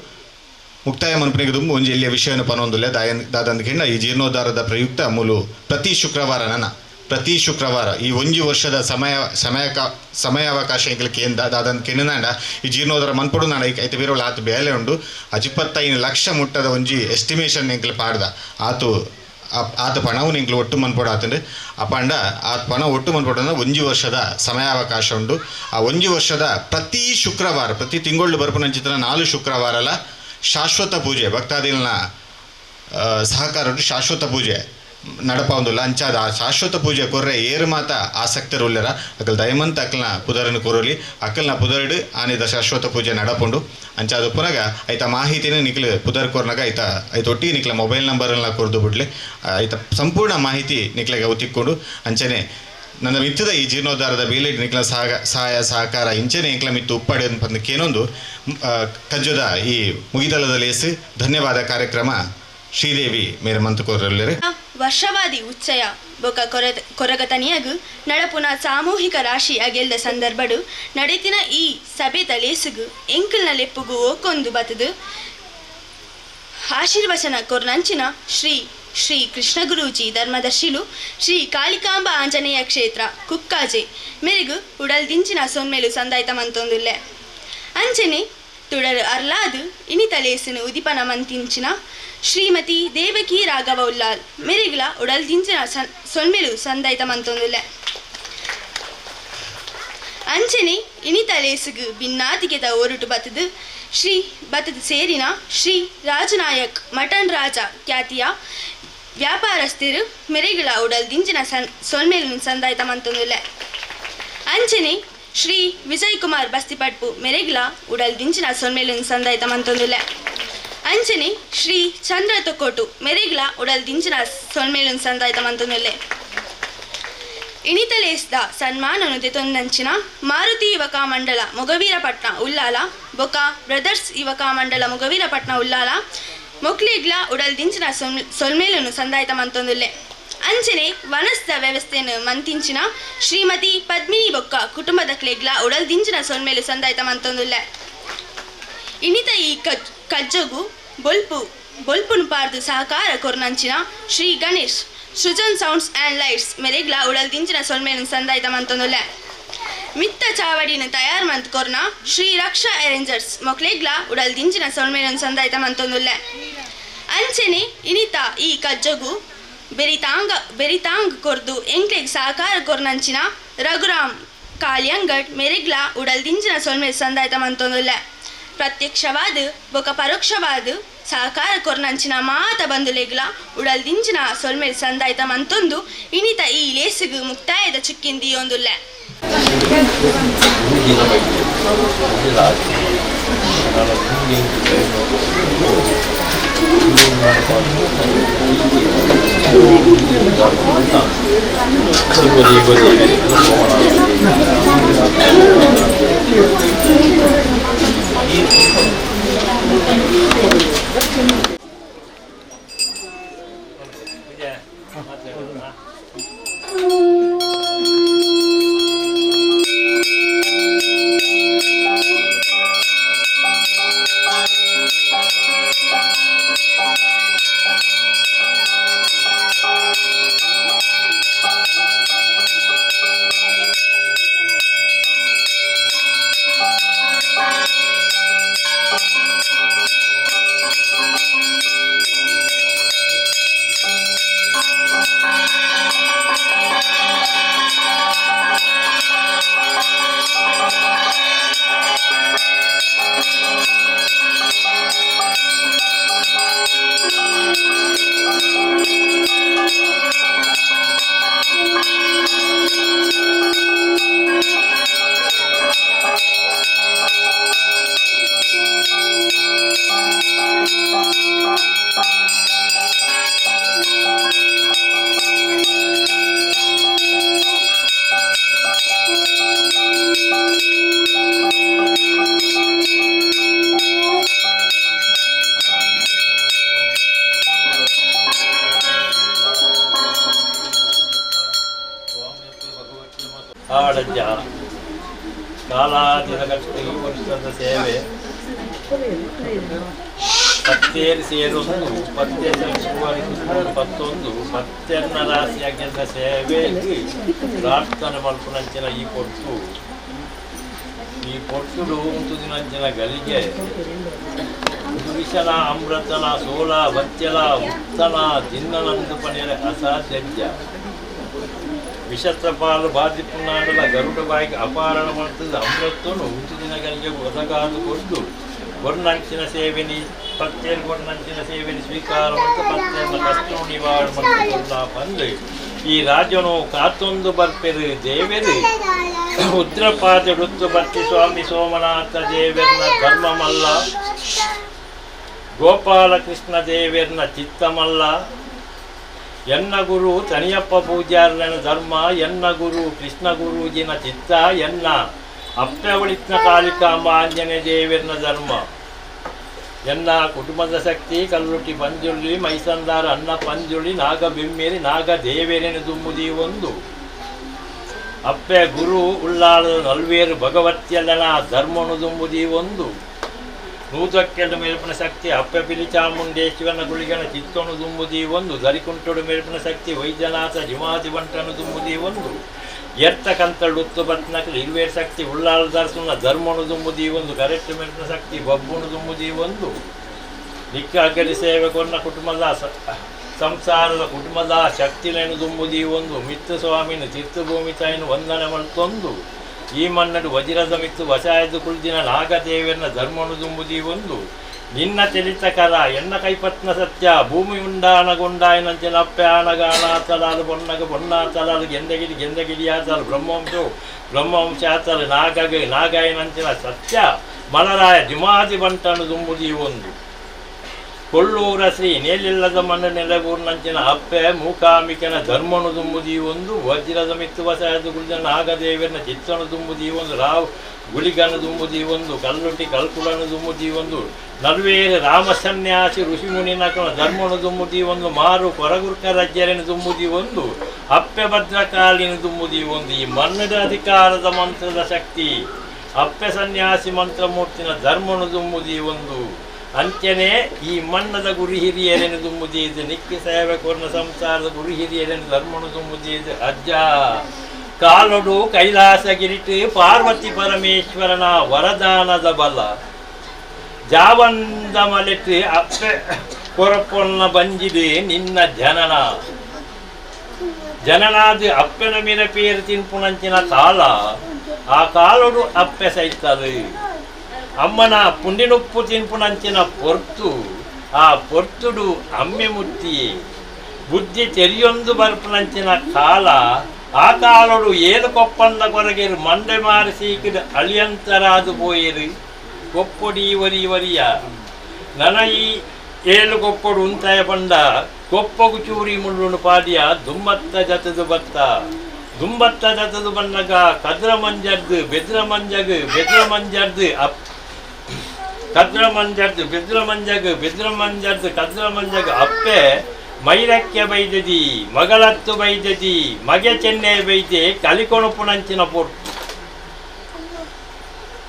ಮುಕ್ತಾಯ ಮನ್ಪನಿಗೆ ದುಂಬು ಒಂಜಿ ಎಲ್ಲಿಯ ವಿಷಯವನ್ನು ಪನೊಂದುಲ್ಲೆ ದಾದಂದ ಈ ಜೀರ್ಣೋದ್ಧಾರದ ಪ್ರಯುಕ್ತ ಮೂಲು ಪ್ರತಿ ಶುಕ್ರವಾರ ನನ್ನ ಪ್ರತಿ ಶುಕ್ರವಾರ ಈ ಒಂಜಿ ವರ್ಷದ ಸಮಯ ಸಮಯ ಸಮಯಾವಕಾಶ ಎಂಕಲ್ ಕೇಂದ್ರ ದಾದಂದ ಕೆಣ್ಣಾಂಡ ಈ ಜೀರ್ಣೋದ್ಧಾರ ಮನ್ಪೊಡು ನಾಡ ಐತೆ ಬೇರೋಳ ಆತು ಬೇಲೆ ಉಂಡು 25 ಲಕ್ಷ ಮುಟ್ಟದ ಒಂಜಿ ಎಸ್ಟಿಮೇಷನ್ ಎಂಕಲ್ ಪಾಡ್ದ ಆತು ಆತ ಪಣವು ಎಂಕಲ್ ಒಟ್ಟು ಮನ್ಪೊಡು ಆತಂಡು ಅಪಂಡ ಆ ಪಣ ಒಟ್ಟು ಮನ್ಪೊಡು ಒಂಜಿ ವರ್ಷದ ಸಮಯಾವಕಾಶ ಉಂಡು. ಆ ಒಂಜಿ ವರ್ಷದ ಪ್ರತಿ ಶುಕ್ರವಾರ ಪ್ರತಿ ತಿಂಗಳು ಬರ್ಪುನಂಚಿತನ 4 ಶುಕ್ರವಾರಲ ಶಾಶ್ವತ ಪೂಜೆ ಭಕ್ತಾದಿಗಳನ್ನ ಸಹಕಾರ ಶಾಶ್ವತ ಪೂಜೆ ನಡಪ ಅಂಚಾದ ಆ ಶಾಶ್ವತ ಪೂಜೆ ಕೊರ್ರೆ ಏರು ಮಾತ ಆಸಕ್ತರು ಉಲ್ಲೆರ ಅಕಲ್ ದಯಮಂತ ಅಕಲ್ನ ಪುದರನ್ನು ಕೊರೋಲಿ ಅಕಲ್ನ ಪುದರಡು ಆನೆದ ಶಾಶ್ವತ ಪೂಜೆ ನಡಪುಂಡು. ಅಂಚಾದ ಪುನಗ ಐತ ಮಾಹಿತಿನ ನಿಕ್ಲು ಪುದರ್ ಕೊರ್ನಾಗ ಐತ ಐತ ಒಟ್ಟಿಗೆ ನಿಕ್ಲ ಮೊಬೈಲ್ ನಂಬರನ್ನ ಕೊರ್ದು ಬಿಡ್ಲಿ ಐತ ಸಂಪೂರ್ಣ ಮಾಹಿತಿ ನಿಕ್ಲೆಗೆ ಅವು ತಿಕ್ಕೊಂಡು. ಅಂಚನೆ ನನ್ನ ಮಿತ್ತದ ಈ ಜೀರ್ಣೋದ್ಧಾರದ ಬೇಲೆ ನಿಕ್ಲ ಸಹಾಯ ಸಹಕಾರ ಇಂಚನೆ ಎಂಕ್ಲ ಮಿತ್ತು ಉಪ್ಪಾಡಿ ಪಂದಕ್ಕೇನೊಂದು ಕಜ್ಜದ ಈ ಮುಗಿದಲದ ಲೇಸು ಧನ್ಯವಾದ ಕಾರ್ಯಕ್ರಮ ಶ್ರೀದೇವಿ ಮೇರೆ ಮಂತುಕೋರಲ್ಲರೆ.
ವರ್ಷವಾದಿ ಉಚ್ಚಯ ಬೊಕ ಕೊರಗತನಿಯಗು ನಡಪುನ ಸಾಮೂಹಿಕ ರಾಶಿ ಅಗೆಲ್ದ ಸಂದರ್ಭಡು ನಡೆತಿನ ಈ ಸಭೆತ ಲೇಸುಗು ಎಂಕಲ್ನ ಲೆಪ್ಪುಗು ಓಕೊಂದು ಬತದು ಆಶೀರ್ವಚನ ಕೊರ್ನಂಚಿನ ಶ್ರೀ ಶ್ರೀ ಕೃಷ್ಣಗುರೂಜಿ ಧರ್ಮದರ್ಶಿಲು ಶ್ರೀ ಕಾಳಿಕಾಂಬ ಆಂಜನೇಯ ಕ್ಷೇತ್ರ ಕುಕ್ಕಾಜೆ ಮೆರುಗು ಉಡಲ್ದಿಂಚಿನ ಸೊನ್ಮೇಲು ಸಂದಾಯ್ತ ಮಂತೊಂದುಲ್ಲೆ. ಅಂಚನೆ ತುಡರು ಅರ್ಲಾದು ಇನಿತಲೇಸಿನ ಉದಿಪನ ಮಂತಿಂಚಿನ ಶ್ರೀಮತಿ ದೇವಕಿ ರಾಘವ ಉಲ್ಲಾಲ್ ಮೆರುಗುಲ ಉಡಲ್ದಿಂಚಿನ ಸೊನ್ಮೇಲು ಸಂದಾಯ್ತ ಮಂತೊಂದುಲ್ಲೆ. ಅಂಚನೆ ಇನಿತಲೇಸುಗು ಭಿನ್ನಾತಿಗೆದ ಓರುಟು ಬತದು ಶ್ರೀ ಬತದ ಸೇರಿನ ಶ್ರೀ ರಾಜನಾಯಕ್ ಮಟನ್ ರಾಜ ಖ್ಯಾತಿಯ ವ್ಯಾಪಾರಸ್ಥರು ಮೆರೆಗಳ ಉಡಲ್ ದಿಂಜಿನ ಸೊಲ್ಮೇಲು ಸಂದಾಯ್ತ ಮಂತೊಂದುಲ್ಲೆ. ಅಂಚನೆ ಶ್ರೀ ವಿಜಯ್ ಕುಮಾರ್ ಬಸ್ತಿಪಟ್ಪು ಮೆರೆಗಳ ಉಡಲ್ ದಿಂಜಿನ ಸೊಲ್ಮೇಲು ಸಂದಾಯ್ತ ಮಂತೊಂದುಲ್ಲೆ. ಅಂಚನೆ ಶ್ರೀ ಚಂದ್ರ ತೊಕ್ಕೋಟು ಮೆರೆಗಳ ಉಡಲ್ ದಿಂಜಿನ ಸೊಲ್ಮೇಲು ಸಂದಾಯ್ತ ಮಂತೊಂದುಲ್ಲೆ. ಇಣಿತಲೇಸ್ದ ಸನ್ಮಾನನು ದೆತೊಂದಂಚಿನ ಮಾರುತಿ ಯುವಕ ಮಂಡಲ ಮೊಗವೀರಪಟ್ನ ಉಲ್ಲಾಲ ಬೊಕ ಬ್ರದರ್ಸ್ ಯುವಕ ಮಂಡಲ ಮೊಗವೀರಪಟ್ನ ಉಲ್ಲಾಲ ಮೊಕ್ಲಿಗ್ಲ ಉಡಲ್ ದಿಂಚಿನ ಸೊಲ್ಮೇಲನು ಸಂದಾಯ್ತ ಮಂತೊಂದುಲ್ಲೆ. ಅಂಚನೆ ವನಸ್ದ ವ್ಯವಸ್ಥೆಯನ್ನು ಮಂತಿಂಚಿನ ಶ್ರೀಮತಿ ಪದ್ಮಿನಿ ಬೊಕ್ಕ ಕುಟುಂಬದ ಕ್ಲೇಗ್ಲ ಉಡಲ್ ದಿಂಚಿನ ಸೊಲ್ಮೇಲು ಸಂದಾಯ್ತ ಮಂತೊಂದುಲ್ಲೆ. ಇಣಿತ ಈ ಕಜ್ಜಗು ಬೊಲ್ಪು ಬೊಲ್ಪುನು ಪಾರ್ದು ಸಹಕಾರ ಕೊರ್ನಂಚಿನ Shri Ganesh Srujan sounds and lights ಮೆರೆಗ್ಲ ಉಡಲ್ ದಿಂಚಿನ ಸೊಲ್ಮೇಲು ಸಂದಾಯ್ತ ಮಂತೊಂದುಲ್ಲೆ. ಮಿತ್ತ ಚಾವಡಿನ ತಯಾರ್ ಮಂತ್ ಕೊರ್ನ ಶ್ರೀ ರಕ್ಷಾ ಅರೇಂಜರ್ಸ್ ಮೊಕ್ಲೆಗ್ಲ ಉಡಲ್ ದಿಂಚಿನ ಸೊಲ್ಮೇಲು ಸಂದಾಯ್ತ ಮಂತೊಂದುಲ್ಲೆ. ಅಂಚನೆ ಇನಿತ ಈ ಕಜ್ಜಗು ಬೆರಿತಾಂಗ್ ಕೊರ್ದು ಎಂಕ್ಲೆಗ್ ಸಹಕಾರ ಕೊರ್ನಂಚಿನ ರಘುರಾಮ್ ಕಾಲಿಯಂಗಡ್ ಮೆರೆಗ್ಲ ಉಡಲ್ ದಿಂಚಿನ ಸೊಲ್ಮೇಲು ಸಂದಾಯ್ತ ಮಂತೊಂದುಲ್ಲೆ. ಪ್ರತ್ಯಕ್ಷವಾದ ಬೊಕ ಪರೋಕ್ಷವಾದ ಸಹಕಾರ ಕೊರ್ನಂಚಿನ ಮಾತ ಬಂಧುಲೆಗ್ಲ ಉಡಲ್ ದಿಂಚಿನ ಸೊಲ್ಮೇಲು ಸಂದಾಯ್ತ ಮಂತೊಂದು ಇನಿತ ಈ ಲೇಸುಗು ಮುಕ್ತಾಯದ ಚುಕ್ಕಿಂದಿಯೊಂದುಲ್ಲೆ.
ಕಾಡಜ್ಜ ಕಾಲಾದಿನಗಟ್ಟು ಈ ವರ್ಷದ ಸೇವೆ ಪತ್ತೇರು ಸೇರೊಂದು ಪತ್ತೆ ಪತ್ತೊಂದು ಪತ್ತೆರ್ನ ರಾಶಿಯಾಗಿದ್ದ ಸೇವೆಗೆ ಪ್ರಾರ್ಥನೆ ಮಲ್ಪುನಂಚಿನ ಈ ಪೊಟ್ಟು ಈ ಪೊಟ್ಟುಡು ಉಂತುದಿನಂಚಿನ ಗಲಿಗೆ ವಿಷನ ಅಮೃತನ ಸೋಲ ಬಚ್ಚಲ ಉತ್ತನ ದಿನ್ನನಂದು ಪನೆಯ ಅಸಾಧ್ಯ ವಿಷತ್ರಪಾಲು ಬಾಧಿಪುನಾಡಲ ಗರುಡ ಬಾಯಿಗೆ ಅಪಾರಣ ಮಾಡ್ತದೆ ಅಮೃತನು ಉಂತುದಿನ ಗಲಿಗೆ ಒದಗಾದು ಕೊಟ್ಟು ಗೊರ್ನಂಚಿನ ಸೇವೆನಿ ಪತ್ತೇರು ಗೊರ್ನಂಚಿನ ಸೇವೆನಿ ಸ್ವೀಕಾರ ಮತ್ತು ಪತ್ತೇನ ಕಷ್ಟ ನಿವಾರಣೆ ಮಾಡಿಕೊಂಡ ಬಂದು ಈ ರಾಜನು ಕಾತೊಂದು ಬರ್ಪೆರು ದೇವೆರು ಉದ್ರಪಾದ ಋತು ಬರ್ತಿ ಸ್ವಾಮಿ ಸೋಮನಾಥ ದೇವೆರ್ನ ಧರ್ಮಮಲ್ಲ ಗೋಪಾಲಕೃಷ್ಣ ದೇವೆರ್ನ ಚಿತ್ತಮಲ್ಲ ಎನ್ನ ಗುರು ತನಿಯಪ್ಪ ಪೂಜಾರನ ಧರ್ಮ ಎನ್ನ ಗುರು ಕೃಷ್ಣ ಗುರೂಜಿನ ಚಿತ್ತ ಎನ್ನ ಅಪ್ಪವಳಿತ್ನ ಕಾಳಿಕಾಂಬ ಆಂಜನೇಯ ದೇವೆರ್ನ ಧರ್ಮ ಎನ್ನ ಕುಟುಂಬದ ಶಕ್ತಿ ಕಲ್ಲುಟ್ಟಿ ಪಂಜುಳ್ಳಿ ಮೈಸಂದಾರ ಅನ್ನ ಪಂಜುಳ್ಳಿ ನಾಗ ಬಿಮ್ಮೇರಿ ನಾಗ ದೇವೇರೇನು ದುಮ್ಮುದಿ ಒಂದು ಅಪ್ಪೆ ಗುರು ಉಳ್ಳಾಳದ ನಲ್ವೇರು ಭಗವತ್ಯಲ್ಲನ ಧರ್ಮನು ದುಂಬುದಿ ಒಂದು ನೂತಕ್ಕೆರಡು ಮೇಲ್ಪನ ಶಕ್ತಿ ಅಪ್ಪೆ ಪಿಲಿ ಚಾಮುಂಡೇಶ್ವರನ ಗುಳಿಗನ ಚಿತ್ತನು ದುಂಬುದಿ ಒಂದು ದರಿಕುಂಟಡು ಮೇಲ್ಪನ ಶಕ್ತಿ ವೈದ್ಯನಾಥ ಜುಮಾದಿ ಬಂಟನು ದುಂಬುದಿ ಒಂದು ಎರ್ತಕಂತಳುತ್ತು ಬತ್ನಕಲು ಇರುವೇರು ಶಕ್ತಿ ಉಳ್ಳಾಳದಾರ್ಸುನ ಧರ್ಮನು ದುಂಬುದಿ ಒಂದು ಕರೆಕ್ಟ್ ಮೇಲ್ಪನ ಶಕ್ತಿ ಬಬ್ಬುನು ದುಂಬುದಿ ಒಂದು ನಿಕ್ಕ ಅಗಲಿ ಸೇವೆ ಕೊನ್ನ ಕುಟುಂಬದ ಸಂಸಾರದ ಕುಟುಂಬದ ಶಕ್ತಿಲೇನು ದುಂಬುದಿ ಒಂದು ಮಿತ್ತು ಸ್ವಾಮಿನ ತೀರ್ಥಭೂಮಿ ತಾಯಿನ ವಂದನೆ ಮಲ್ತೊಂದು ಈ ಮನ್ನಡು ವಜ್ರದ ಮಿತ್ತು ವಶಾಯದ ಕುಳ್ದಿನ ನಾಗದೇವರನ ಧರ್ಮನು ದುಂಬುದಿ ಒಂದು ನಿನ್ನ ತಿಳಿತ ಕರ ಎನ್ನ ಕೈಪತ್ನ ಸತ್ಯ ಭೂಮಿ ಉಂಡಾನಗುಂಡಾಯನಂಚಿನ ಅಪ್ಪೆ ಆನಗಾಣ ತಲಾಲು ಬೊನ್ನಗ ಬೊನ್ನ ತಲಾಲು ಗೆಂದಗಿಡಿ ಗೆಂದಗಿಡಿಯಾತಲು ಬ್ರಹ್ಮವಂಶವು ಬ್ರಹ್ಮವಂಶ ಆತಲು ನಾಗಗ ನಾಗಾಯನಂಚಿನ ಸತ್ಯ ಮಲರಾಯ ಜುಮಾದಿ ಬಂಟನು ದುಂಬುದಿ ಒಂದು ಕೊಲ್ಲೂರ ಶ್ರೀ ನೇಲಿಲ್ಲದ ಮಣ್ಣು ನೆಲೆಗೂರ್ನಂಚಿನ ಅಪ್ಪೆ ಮೂಕಾಂಬಿಕನ ಧರ್ಮನು ದುಂಬುದಿ ಒಂದು ವಜ್ರದ ಮಿತ್ತು ವಸಾಯದ ಗುಳಿದ ನಾಗದೇವರನ ಚಿತ್ತನು ದುಂಬುದಿ ಒಂದು ರಾವ್ ಗುಳಿಗನ ದುಂಬುದಿ ಒಂದು ಕಲ್ಲುಟ್ಟಿ ಕಲ್ಕುಳನು ದುಂಬುದಿ ಒಂದು ನಲ್ವೇರು ರಾಮ ಸನ್ಯಾಸಿ ಋಷಿಮುನಿನಕನ ಧರ್ಮನು ದುಂಬುದಿ ಒಂದು ಮಾರು ಕೊರಗುರ್ಕ ರಜ್ಜರನ ದುಂಬುದಿ ಒಂದು ಅಪ್ಪೆ ಭದ್ರಕಾಳಿನ ದುಂಬುದಿ ಒಂದು ಈ ಮಣ್ಣದ ಅಧಿಕಾರದ ಮಂತ್ರದ ಶಕ್ತಿ ಅಪ್ಪೆ ಸನ್ಯಾಸಿ ಮಂತ್ರಮೂರ್ತಿನ ಧರ್ಮನು ದುಂಬುದಿ ಒಂದು ಅಂಚನೆ ಈ ಮಣ್ಣದ ಗುರಿ ಹಿರಿಯರೇನು ದುಂಬುದಿದ್ದು ನಿಕ್ಕಿ ಸೇವೆ ಕೊರ್ನ ಸಂಸಾರದ ಗುರಿ ಹಿರಿಯರೇನು ಧರ್ಮನು ದುಂಬುದಿದ್ದು ಅಜ್ಜ ಕಾಲೊಡು ಕೈಲಾಸಗಿರಿಟು ಪಾರ್ವತಿ ಪರಮೇಶ್ವರನ ವರದಾನದ ಬಲ ಜಾವಂದ ಮಲೆಟ್ ಅಪ್ಪೆ ಕೊರಪೊನ್ನ ಬಂಜಿದೆ ನಿನ್ನ ಜನನ ಜನನಾದ ಅಪ್ಪೆನ ಮೀನ ಪೇರು ತಿನ್ಪುನಂಚಿನ ಕಾಲ ಆ ಕಾಲೊಡು ಅಪ್ಪೆ ಸೈತದು ಅಮ್ಮನ ಪುಂಡಿನುಪ್ಪು ತಿನ್ಪುನಂಚಿನ ಪೊರ್ತು ಆ ಪೊರ್ತುಡು ಅಮ್ಮೆ ಮುತ್ತಿಯೇ ಬುದ್ಧಿ ತೆರಿಯೊಂದು ಬರ್ಪುನಂಚಿನ ಕಾಲ ಆ ಕಾಲೊಡು ಏಳು ಕೊಪ್ಪಂದ ಕೊರಗೇರು ಮಂಡೆ ಮಾರಿ ಸೀಕಿದ ಅಳಿಯಂತರಾದು ಪೋಯೇರು ಕೊಪ್ಪೊಡಿ ವರಿ ವರಿಯ ನನ ಈ ಏಳು ಕೊಪ್ಪೊಡು ಉಂತಾಯ ಪಂಡ ಕೊಪ್ಪಗು ಚೂರಿ ಮುಳ್ಳುನು ಪಾಡಿಯ ದುಮ್ಮತ್ತ ಜತದು ಬತ್ತ ದುಂಬತ್ತ ಜತದು ಬನ್ನಗ ಕದ್ರ ಮಂಜರ್ದು ಬೆದ್ರ ಮಂಜಗ್ ಬೆದ್ರ ಮಂಜರ್ದು ಅಪ್ ಕದ್ರ ಮಂಜರ್ದು ಬೆದ್ರ ಮಂಜಗ್ ಬೆದ್ರ ಮಂಜರ್ದು ಕದ್ರ ಮಂಜಗ್ ಅಪ್ಪೆ ಮೈರಕ್ಕೆ ಬೈದದಿ ಮಗಳತ್ತು ಬೈದದಿ ಮಗೆ ಚೆನ್ನೆ ಬೈದೆ ಕಲಿಕೊಣಪುನಂಚಿನ ಪೊಟ್ಟು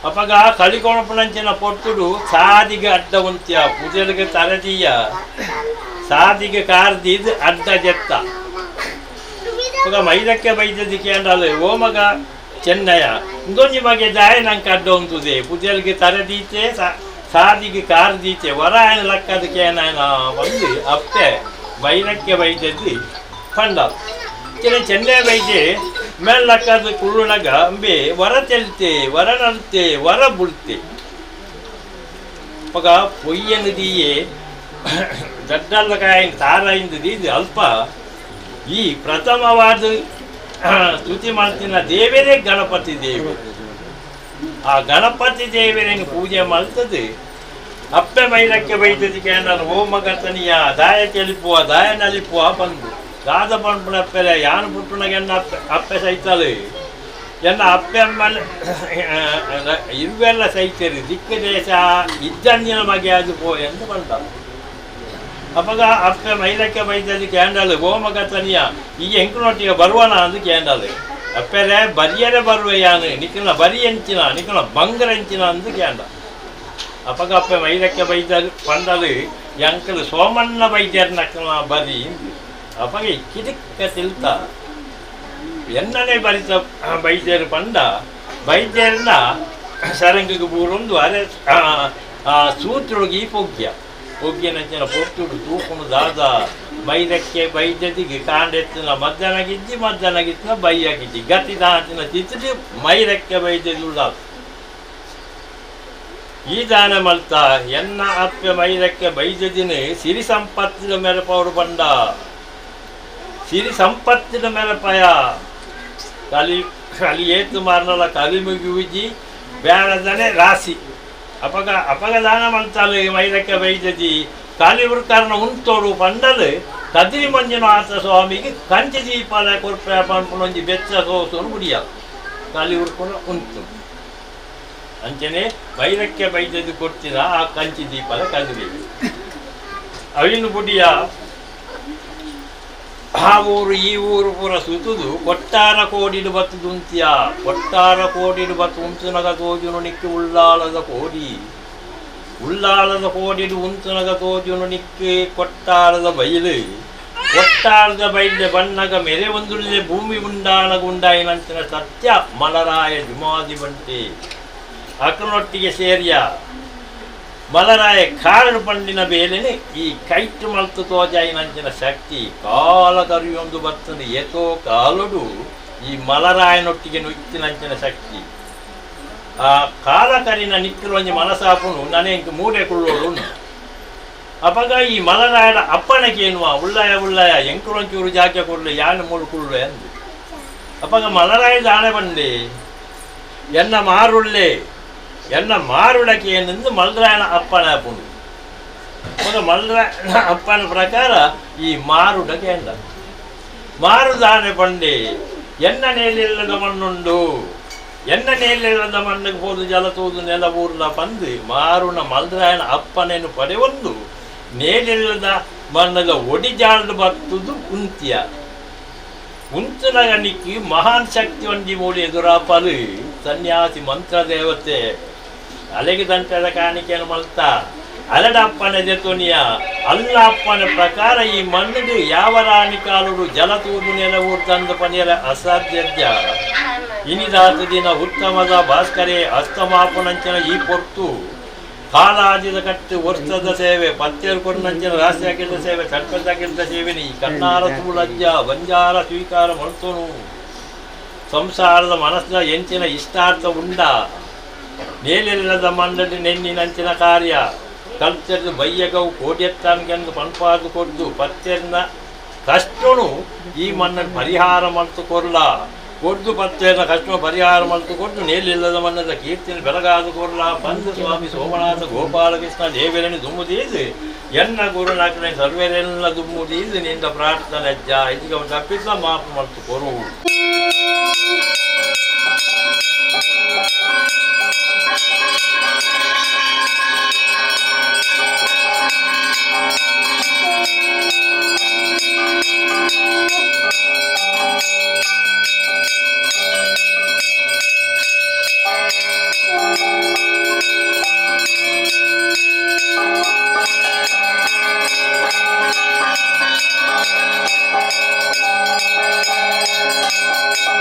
ಅಪಗ ಕಲಿಕೊಣಪುನಂಚಿನ ಪೊಟ್ಟುಡು ಸಾದಿಗೆ ಅಡ್ಡ ಉಂತ್ಯ ಪೂಜೆಗೆ ತರದೀಯ ಸಾದಿಗೆ ಕಾರ್ದಿದ್ ಅಡ್ಡ ಜೆತ್ತ ಅಪಗ ಮೈದಕ್ಕೆ ಬೈದದಿ ಕೇಂದ್ರಲ್ಲ ಓ ಮಗ ಚೆನ್ನಯ ಇಂದೊಂಜಿ ಮಗೆ ಜಾಯ ನಂಗೆ ಅಡ್ಡ ಉಂತುದೆ ಪೂಜೆಗೆ ತರದೀತೆ ಸಾದಿಗೆ ಕಾರ್ದೀತೆ ವರಾಯನ ಲಕ್ಕದಕ್ಕೆ ಏನಾಯನ ಬಂದು ಅಪ್ಪೆ ಬೈರಕ್ಕೆ ಬೈದದ್ದು ಪಂಡ ಕೆಲ ಚೆನ್ನೆ ಬೈದೆ ಮೇಲಕ್ಕದ ಕುಳ್ಳುನಗ ಅಂಬೆ ವರ ತೆಲ್ತೆ ವರ ನಲ್ತೆ ವರ ಬುಳ್ತೆ ಪಗ ಪೊಯ್ಯನು ದೀಯೆ ದಡ್ಡಲ್ಲಕಾಯ ತಾರಾಯಿಂದು ದೀದು ಅಲ್ಪ ಈ ಪ್ರಥಮವಾದ ಸ್ತುತಿ ಮಾಡ್ತಿನ ದೇವರೇ ಗಣಪತಿ ದೇವರು. ಆ ಗಣಪತಿ ದೇವರನ್ನು ಪೂಜೆ ಮಾಡ್ತದೆ ಅಪ್ಪೆ ಮೈಲಕ್ಕೆ ಬೈತದಕ್ಕೆ ನಾನು ಓ ಮಗತನಿಯ ದಾಯ ಕೆಲಿಪುವ ದಾಯ ನಲಿಪುವ ಬಂದು ದಾದ ಪಂಪುನ ಅಪ್ಪೆಲೆ ಯಾನು ಪುಟ್ಟುನಗೆನ್ನ ಅಪ್ಪೆ ಅಪ್ಪೆ ಸೈತಲು ಎನ್ನ ಅಪ್ಪೆ ಅಮ್ಮನ ಇವೆಲ್ಲ ಸೈತರು ದಿಕ್ಕ ದೇಶ ಇದ್ದಂದಿನ ಮಗೆ ಅದು ಪೋ ಎಂದು ಬಂದ. ಅಪ್ಪಗ ಅಪ್ಪೆ ಮೈಲಕ್ಕೆ ಬೈತದಕ್ಕೆ ಕೇಂಡಲು ಓ ಮಗತನಿಯ ಈ ಎಂಕುನೊಟ್ಟಿಗೆ ಬರುವನ ಅಂದು ಕೇಂಡಲು. ಅಪ್ಪೆರೆ ಬರಿಯರೆ ಬರುವೆ ಯಾನು ನಿಕ್ಕನ ಬರಿ ಎಂಚಿನ ನಿಕ್ಕನ ಬಂಗರ ಎಂಚಿನ ಅಂದು ಕೇಂಡ ಅಪ್ಪಗ ಅಪ್ಪೆ ಮೈರಕ್ಕೆ ಬೈದರು ಪಂಡಲು ಎಂಕಲು ಸೋಮಣ್ಣ ಬೈದ್ಯರ್ನಕ್ಕನ ಬರಿ ಅಪ್ಪಗ ಕಿಡಿಕ್ಕ ತಿಳ್ತ ಎನ್ನನೆ ಬರಿತ ಬೈದ್ಯರು ಪಂಡ ಬೈದ್ಯರ್ನ ಸರಂಗಿಗೆ ಬೂರೊಂದು ಅರೆ ಸೂತ್ರೊಳಗೆ ಈ ಪೊಗ್ಗ್ಯ ಪೊಗ್ಗ್ಯನಂಚಿನ ಪೊರ್ತುಡು ತೂಕುನು ದಾದ ಬೈದಕ್ಕೆ ಬೈದ್ಯದಿಗೆ ಕಾಂಡೆತ್ತಿನ ಮಧ್ಯಾಹ್ನಗಿಜ್ಜಿ ಮಧ್ಯಾಹ್ನಗಿತ್ತಿನ ಬೈಯಾಗಿಜ್ಜಿ ಗತಿ ದಾಂತಿನ ತಿತ್ತಿಟ್ಟು ಮೈರಕ್ಕೆ ಬೈದ್ಯದುಳ್ಳ ಈ ದಾನ ಮಲ್ತ ಎನ್ನ ಅಪ್ಪೆ ಮೈರಕ್ಕೆ ಬೈದ್ಯದಿನ ಸಿರಿ ಸಂಪತ್ತಿನ ಮೆರಪವರು ಬಂಡ ಸಿರಿ ಸಂಪತ್ತಿನ ಮೆರಪಯ ಕಲಿ ಕಲಿ ಏತು ಮಾರ್ನಲ ಕಲಿ ಮುಗಿಯುಜಿ ಬೇಡದನೆ ರಾಶಿ ಅಪಗ ಅಪಗ ದಾನ ಮಲ್ತಾಲು ಮೈರಕ್ಕೆ ಬೈದ್ಯದಿ ಕಾಲಿವೃಕರ್ಣ ಉಂತೋಡು ಪಂಡಲು ಕದ್ರಿ ಮಂಜುನಾಥ ಸ್ವಾಮಿಗೆ ಕಂಚಿ ದೀಪಾಲ ಕೊರ್ಪೆ ಪಂಪುನೊಂಜಿ ಬೆಚ್ಚ ಸೋಸೋನು ಗುಡಿಯ ಕಾಲಿವೃಕನ ಉಂಟು ಅಂಚನೆ ಬೈರಕ್ಕೆ ಬೈದದ್ದು ಕೊಡ್ತಿನ ಆ ಕಂಚಿ ದೀಪಾಲ ಕದ್ರಿ ಅವಿನ ಬುಡಿಯ ಆ ಊರು ಈ ಊರು ಪೂರ ಸುತ್ತುದು ಕೊಟ್ಟಾರ ಕೋಡಿಡು ಬತ್ತು ದುಂತಿಯ ಕೊಟ್ಟಾರ ಕೋಡಿಡು ಬತ್ತು ಉಂತುನಗ ತೋಜುನು ನಿಕ್ಕಿ ಉಳ್ಳಾಲದ ಕೋಡಿ ಉಳ್ಳಾಲದ ಕೋಡಿಡು ಉಂತುನಗ ತೋಜುನು ನಿಕ್ಕಿ ಕೊಟ್ಟಾರದ ಬೈಲು ಕೊಟ್ಟಾರದ ಬೈಲೆ ಬಣ್ಣಗ ಮೆರೆ ಒಂದುಳ್ಳೆ ಭೂಮಿ ಉಂಡಾನಗ ಉಂಡಾಯಿನಂಚಿನ ಸತ್ಯ ಮಲರಾಯ ಜುಮಾದಿ ಬಂಟಿ ಅಕ್ಕನೊಟ್ಟಿಗೆ ಸೇರಿಯ ಮಲರಾಯ ಕಾರಣ ಪಂಡಿನ ಬೇಲೆನೆ ಈ ಕೈಟು ಮಲ್ತು ತೋಜಾಯಿನಂಚಿನ ಶಕ್ತಿ ಕಾಲ ಕರಿಯೊಂದು ಬತ್ತನು ಏತೋ ಕಾಲುಡು ಈ ಮಲರಾಯನೊಟ್ಟಿಗೆ ನುಚ್ಚಿನಂಚಿನ ಶಕ್ತಿ ಆ ಕಾಲ ಕರಿನ ನಿಕ್ಕಲೊಂಜಿ ಮನಸಾಪುನು ನನಗೆ ಮೂಡೆ ಕುಳ್ಳೋಳು ಅಪಗ ಈ ಮಲರಾಯನ ಅಪ್ಪನಕೇನುವ ಉಳ್ಳಾಯ ಉಳ್ಳಾಯ ಎಂಕುಲೊಂಚೂರು ಜಾಕೆ ಕೊಡ್ಲು ಯಾನು ಮೂಡು ಕುಳ್ಳು ಎಂದು ಅಪಗ ಮಲರಾಯ ದಾನೆ ಬಂದೆ ಎನ್ನ ಮಾರುಳ್ಳೆ ಎನ್ನ ಮಾರುಳಕ್ಕೆ ಏನೆಂದು ಮಲ್ರಾಯನ ಅಪ್ಪನ ಅಪ್ಪನು ಅಪಗ ಮಲ್ರಾಯನ ಅಪ್ಪನ ಪ್ರಕಾರ ಈ ಮಾರುಡಕ್ಕೆ ಎಂದ ಮಾರುದಾನೆ ಬಂಡೆ ಎನ್ನ ನೇಲಿಲ್ಲದ ಮಣ್ಣುಂಡು ಎನ್ನ ನೇಲಿಲ್ಲದ ಮಣ್ಣಿಗೆ ಹೋದು ಜಲ ತೋದು ನೆಲ ಊರ್ಲ ಬಂದು ಮಾರುನ ಮಲ್ರಾಯನ ಅಪ್ಪನೇನು ಪಡೆಯೊಂದು ನೇಲಿಲ್ಲದ ಮಣ್ಣದ ಒಡಿ ಜಾಲ್ದು ಬತ್ತುದು ಉಂತಿಯ ಉಂತುನಗ ನಿಕ್ಕಿ ಮಹಾನ್ ಶಕ್ತಿ ಒಂಜಿ ಮೂಡಿ ಎದುರಾಪಲು ಸನ್ಯಾಸಿ ಮಂತ್ರ ದೇವತೆ ಅಲೆಗೆ ದಂಟದ ಕಾಣಿಕೆಯನ್ನು ಮಲ್ತ ಅಲಡಪ್ಪನ ಜತುನಿಯ ಅಲ್ಲ ಅಪ್ಪನ ಪ್ರಕಾರ ಈ ಮಣ್ಣಿಗೆ ಯಾವ ರಾಣಿ ಕಾಲುಡು ಜಲ ತೂದು ನೆಲವು ತಂದು ಪನಿಯರ ಅಸಾಧ್ಯ ಇನಿದಾತ ದಿನ ಉತ್ತಮದ ಭಾಸ್ಕರೇ ಅಸ್ತಮಾಪನಂಚಿನ ಈ ಪೊರ್ತು ಕಾಲಾದಿದ ಕಟ್ಟು ವರ್ಷದ ಸೇವೆ ಪತ್ತೆರು ಕೊಡನಂಚಿನ ರಾಶಿ ಸೇವೆ ಚಟ್ಪದಾಕಿಲ್ದ ಸೇವೆನಿ ಈ ಕಣ್ಣಾರ ತೂಳಜ್ಜ ಬಂಜಾರ ಸ್ವೀಕಾರ ಮಲ್ತೋನು ಸಂಸಾರದ ಮನಸ್ಸಿನ ಎಂಚಿನ ಇಷ್ಟಾರ್ಥ ಉಂಡ ನೇಲಿಲ್ಲದ ಮಂಡಳಿ ನೆನ್ನಿನಂಚಿನ ಕಾರ್ಯ ಕಲ್ಚರ್ದು ಬಯ್ಯಗವು ಕೋಟ್ಯತ್ತಾನ್ಗೆಂದು ಪನ್ಪಾದು ಕೊಡ್ದು ಪತ್ತೆರ್ನ ಕಷ್ಟನು ಈ ಮಣ್ಣನ್ನು ಪರಿಹಾರ ಮಲ್ತು ಕೊರ್ಲ ಕೊಡ್ದು ಪತ್ತೆರ್ನ ಕಷ್ಟ ಪರಿಹಾರ ಮಲ್ತು ಕೊಡ್ದು ನೇಲಿಲ್ಲದ ಮಣ್ಣದ ಕೀರ್ತಿನ ಬೆಳಗಾದು ಕೊರ್ಲ ಬಂದು ಸ್ವಾಮಿ ಸೋಮನಾಥ ಗೋಪಾಲಕೃಷ್ಣ ದೇವರನ್ನು ದುಮ್ಮುದೀದು ಎನ್ನ ಗುರುನಾಕನೆ ಸರ್ವೇರೆಲ್ಲ ದುಮ್ಮುದೀದು ನಿಂದ ಪ್ರಾರ್ಥನೆ ಅಜ್ಜ ಇದಕ್ಕೆ ಅವನು ತಪ್ಪಿಸ ಮಾಪು ಮಲ್ತು ಕೊರು.
Thank you.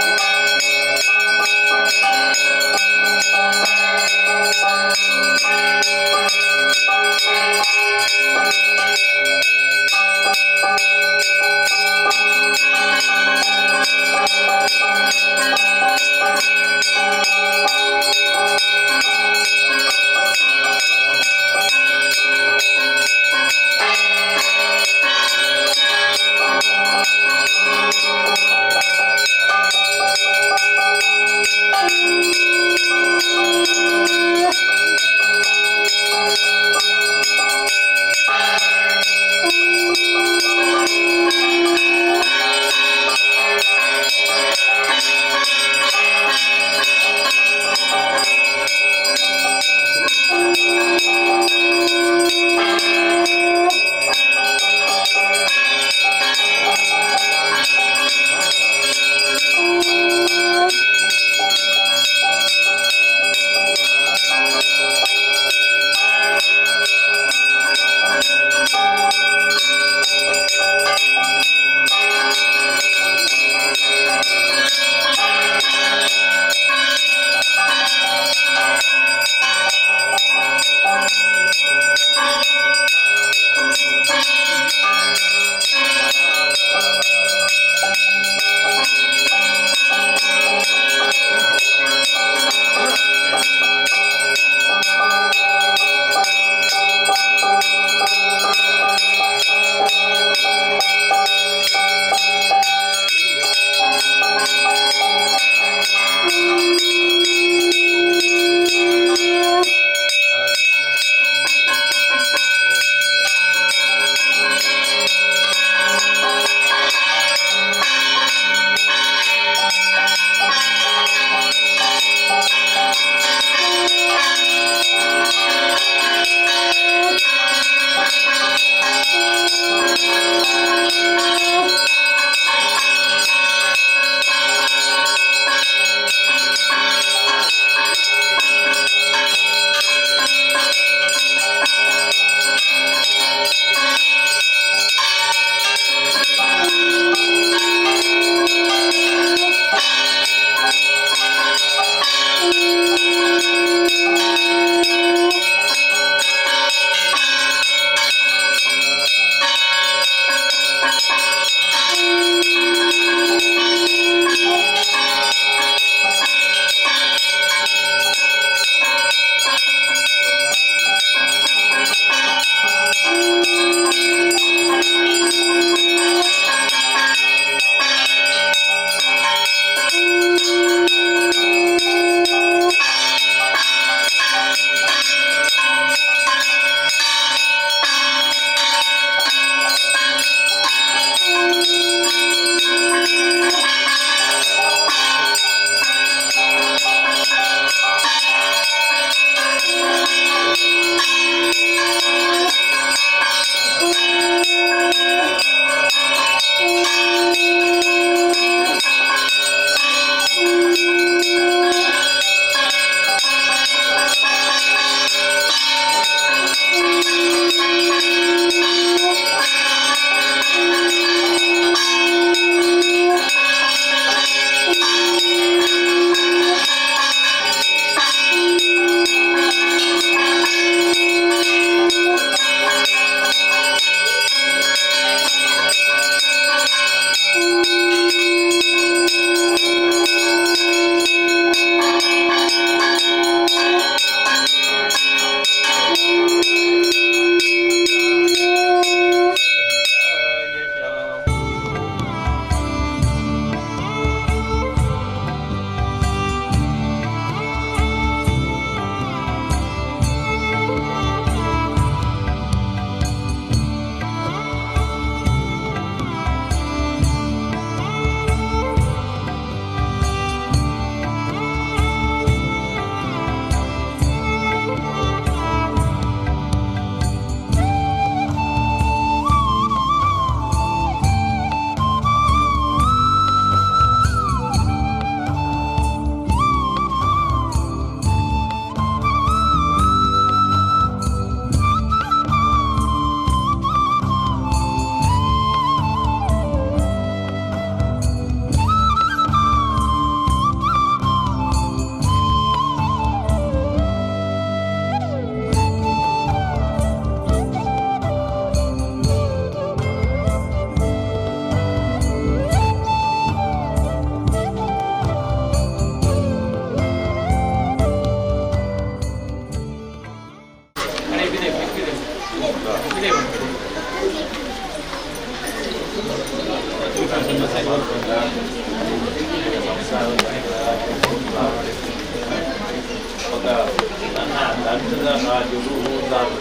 ಗಂಧದ ರಾಜರು ಹೂದಾರು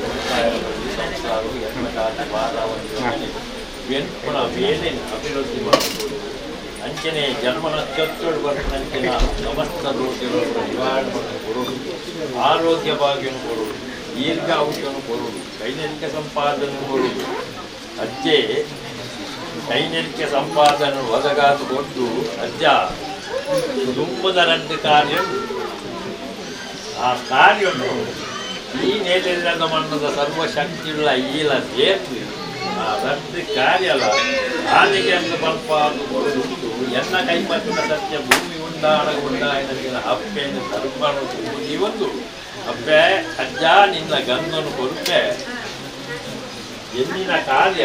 ಸಂಸಾರ ಎನ್ನ ಬಾರ ವೆನ್ಪುನ ವೇಲೆ ಅಭಿವೃದ್ಧಿ ಮಾಡಬಹುದು. ಅಂಚನೆ ಜನ್ಮ ನಕ್ಷತ್ರಗಳು ಬರ್ಪಂಚಿನ ಸಮಸ್ತ ದೋಷಗಳು ನಿವಾರಣೆ ಕೊಡುವುದು, ಆರೋಗ್ಯ ಭಾಗ್ಯವನ್ನು ಕೊಡುವುದು, ದೀರ್ಘ ಔಷಧವನ್ನು ಕೊಡುವುದು, ದೈನಂದಿಕ ಸಂಪಾದನೆ ಕೊಡುವುದು. ಅಜ್ಜೆ ದೈನಂದಿಕ ಸಂಪಾದನೆ ಒದಗಾದು ಕೊಟ್ಟು ಅಜ್ಜ ತುಂಬದ ರದ್ದು ಕಾರ್ಯ, ಆ ಕಾರ್ಯವನ್ನು ಈ ನೇಲೆಲ್ಲದ ಮಣ್ಣದ ಸರ್ವಶಕ್ತಿಯುಳ್ಳ ಈಲ ಸೇರ್ತು ಆ ರದ್ದು ಕಾರ್ಯಲ್ಲ ಆದಿಗೆ ಅಂತ ಬಲ್ಪಾದು ಕೊಡುವುದು. ಎನ್ನ ಕೈಪತ್ತಿನ ಸತ್ಯ ಭೂಮಿ ಉಂಡಾಣ ಉಂಡಾಯನ ಅಪ್ಪೆಯನ್ನು ಧರ್ಮನು ಒಂದು ಅಪ್ಪೆ ಅಜ್ಜ ನಿನ್ನ ಗಂಧನು ಕೊಡುತ್ತೆ ಎನ್ನಿನ ಕಾರ್ಯ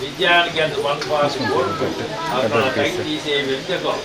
ವಿದ್ಯಾನಿಗೆ ಅಂತ ಬಲ್ಪಾಸು ಕೊಟ್ಟು ಅವರ ಕೈ ಸೇವೆ ಎಂದಕೋ.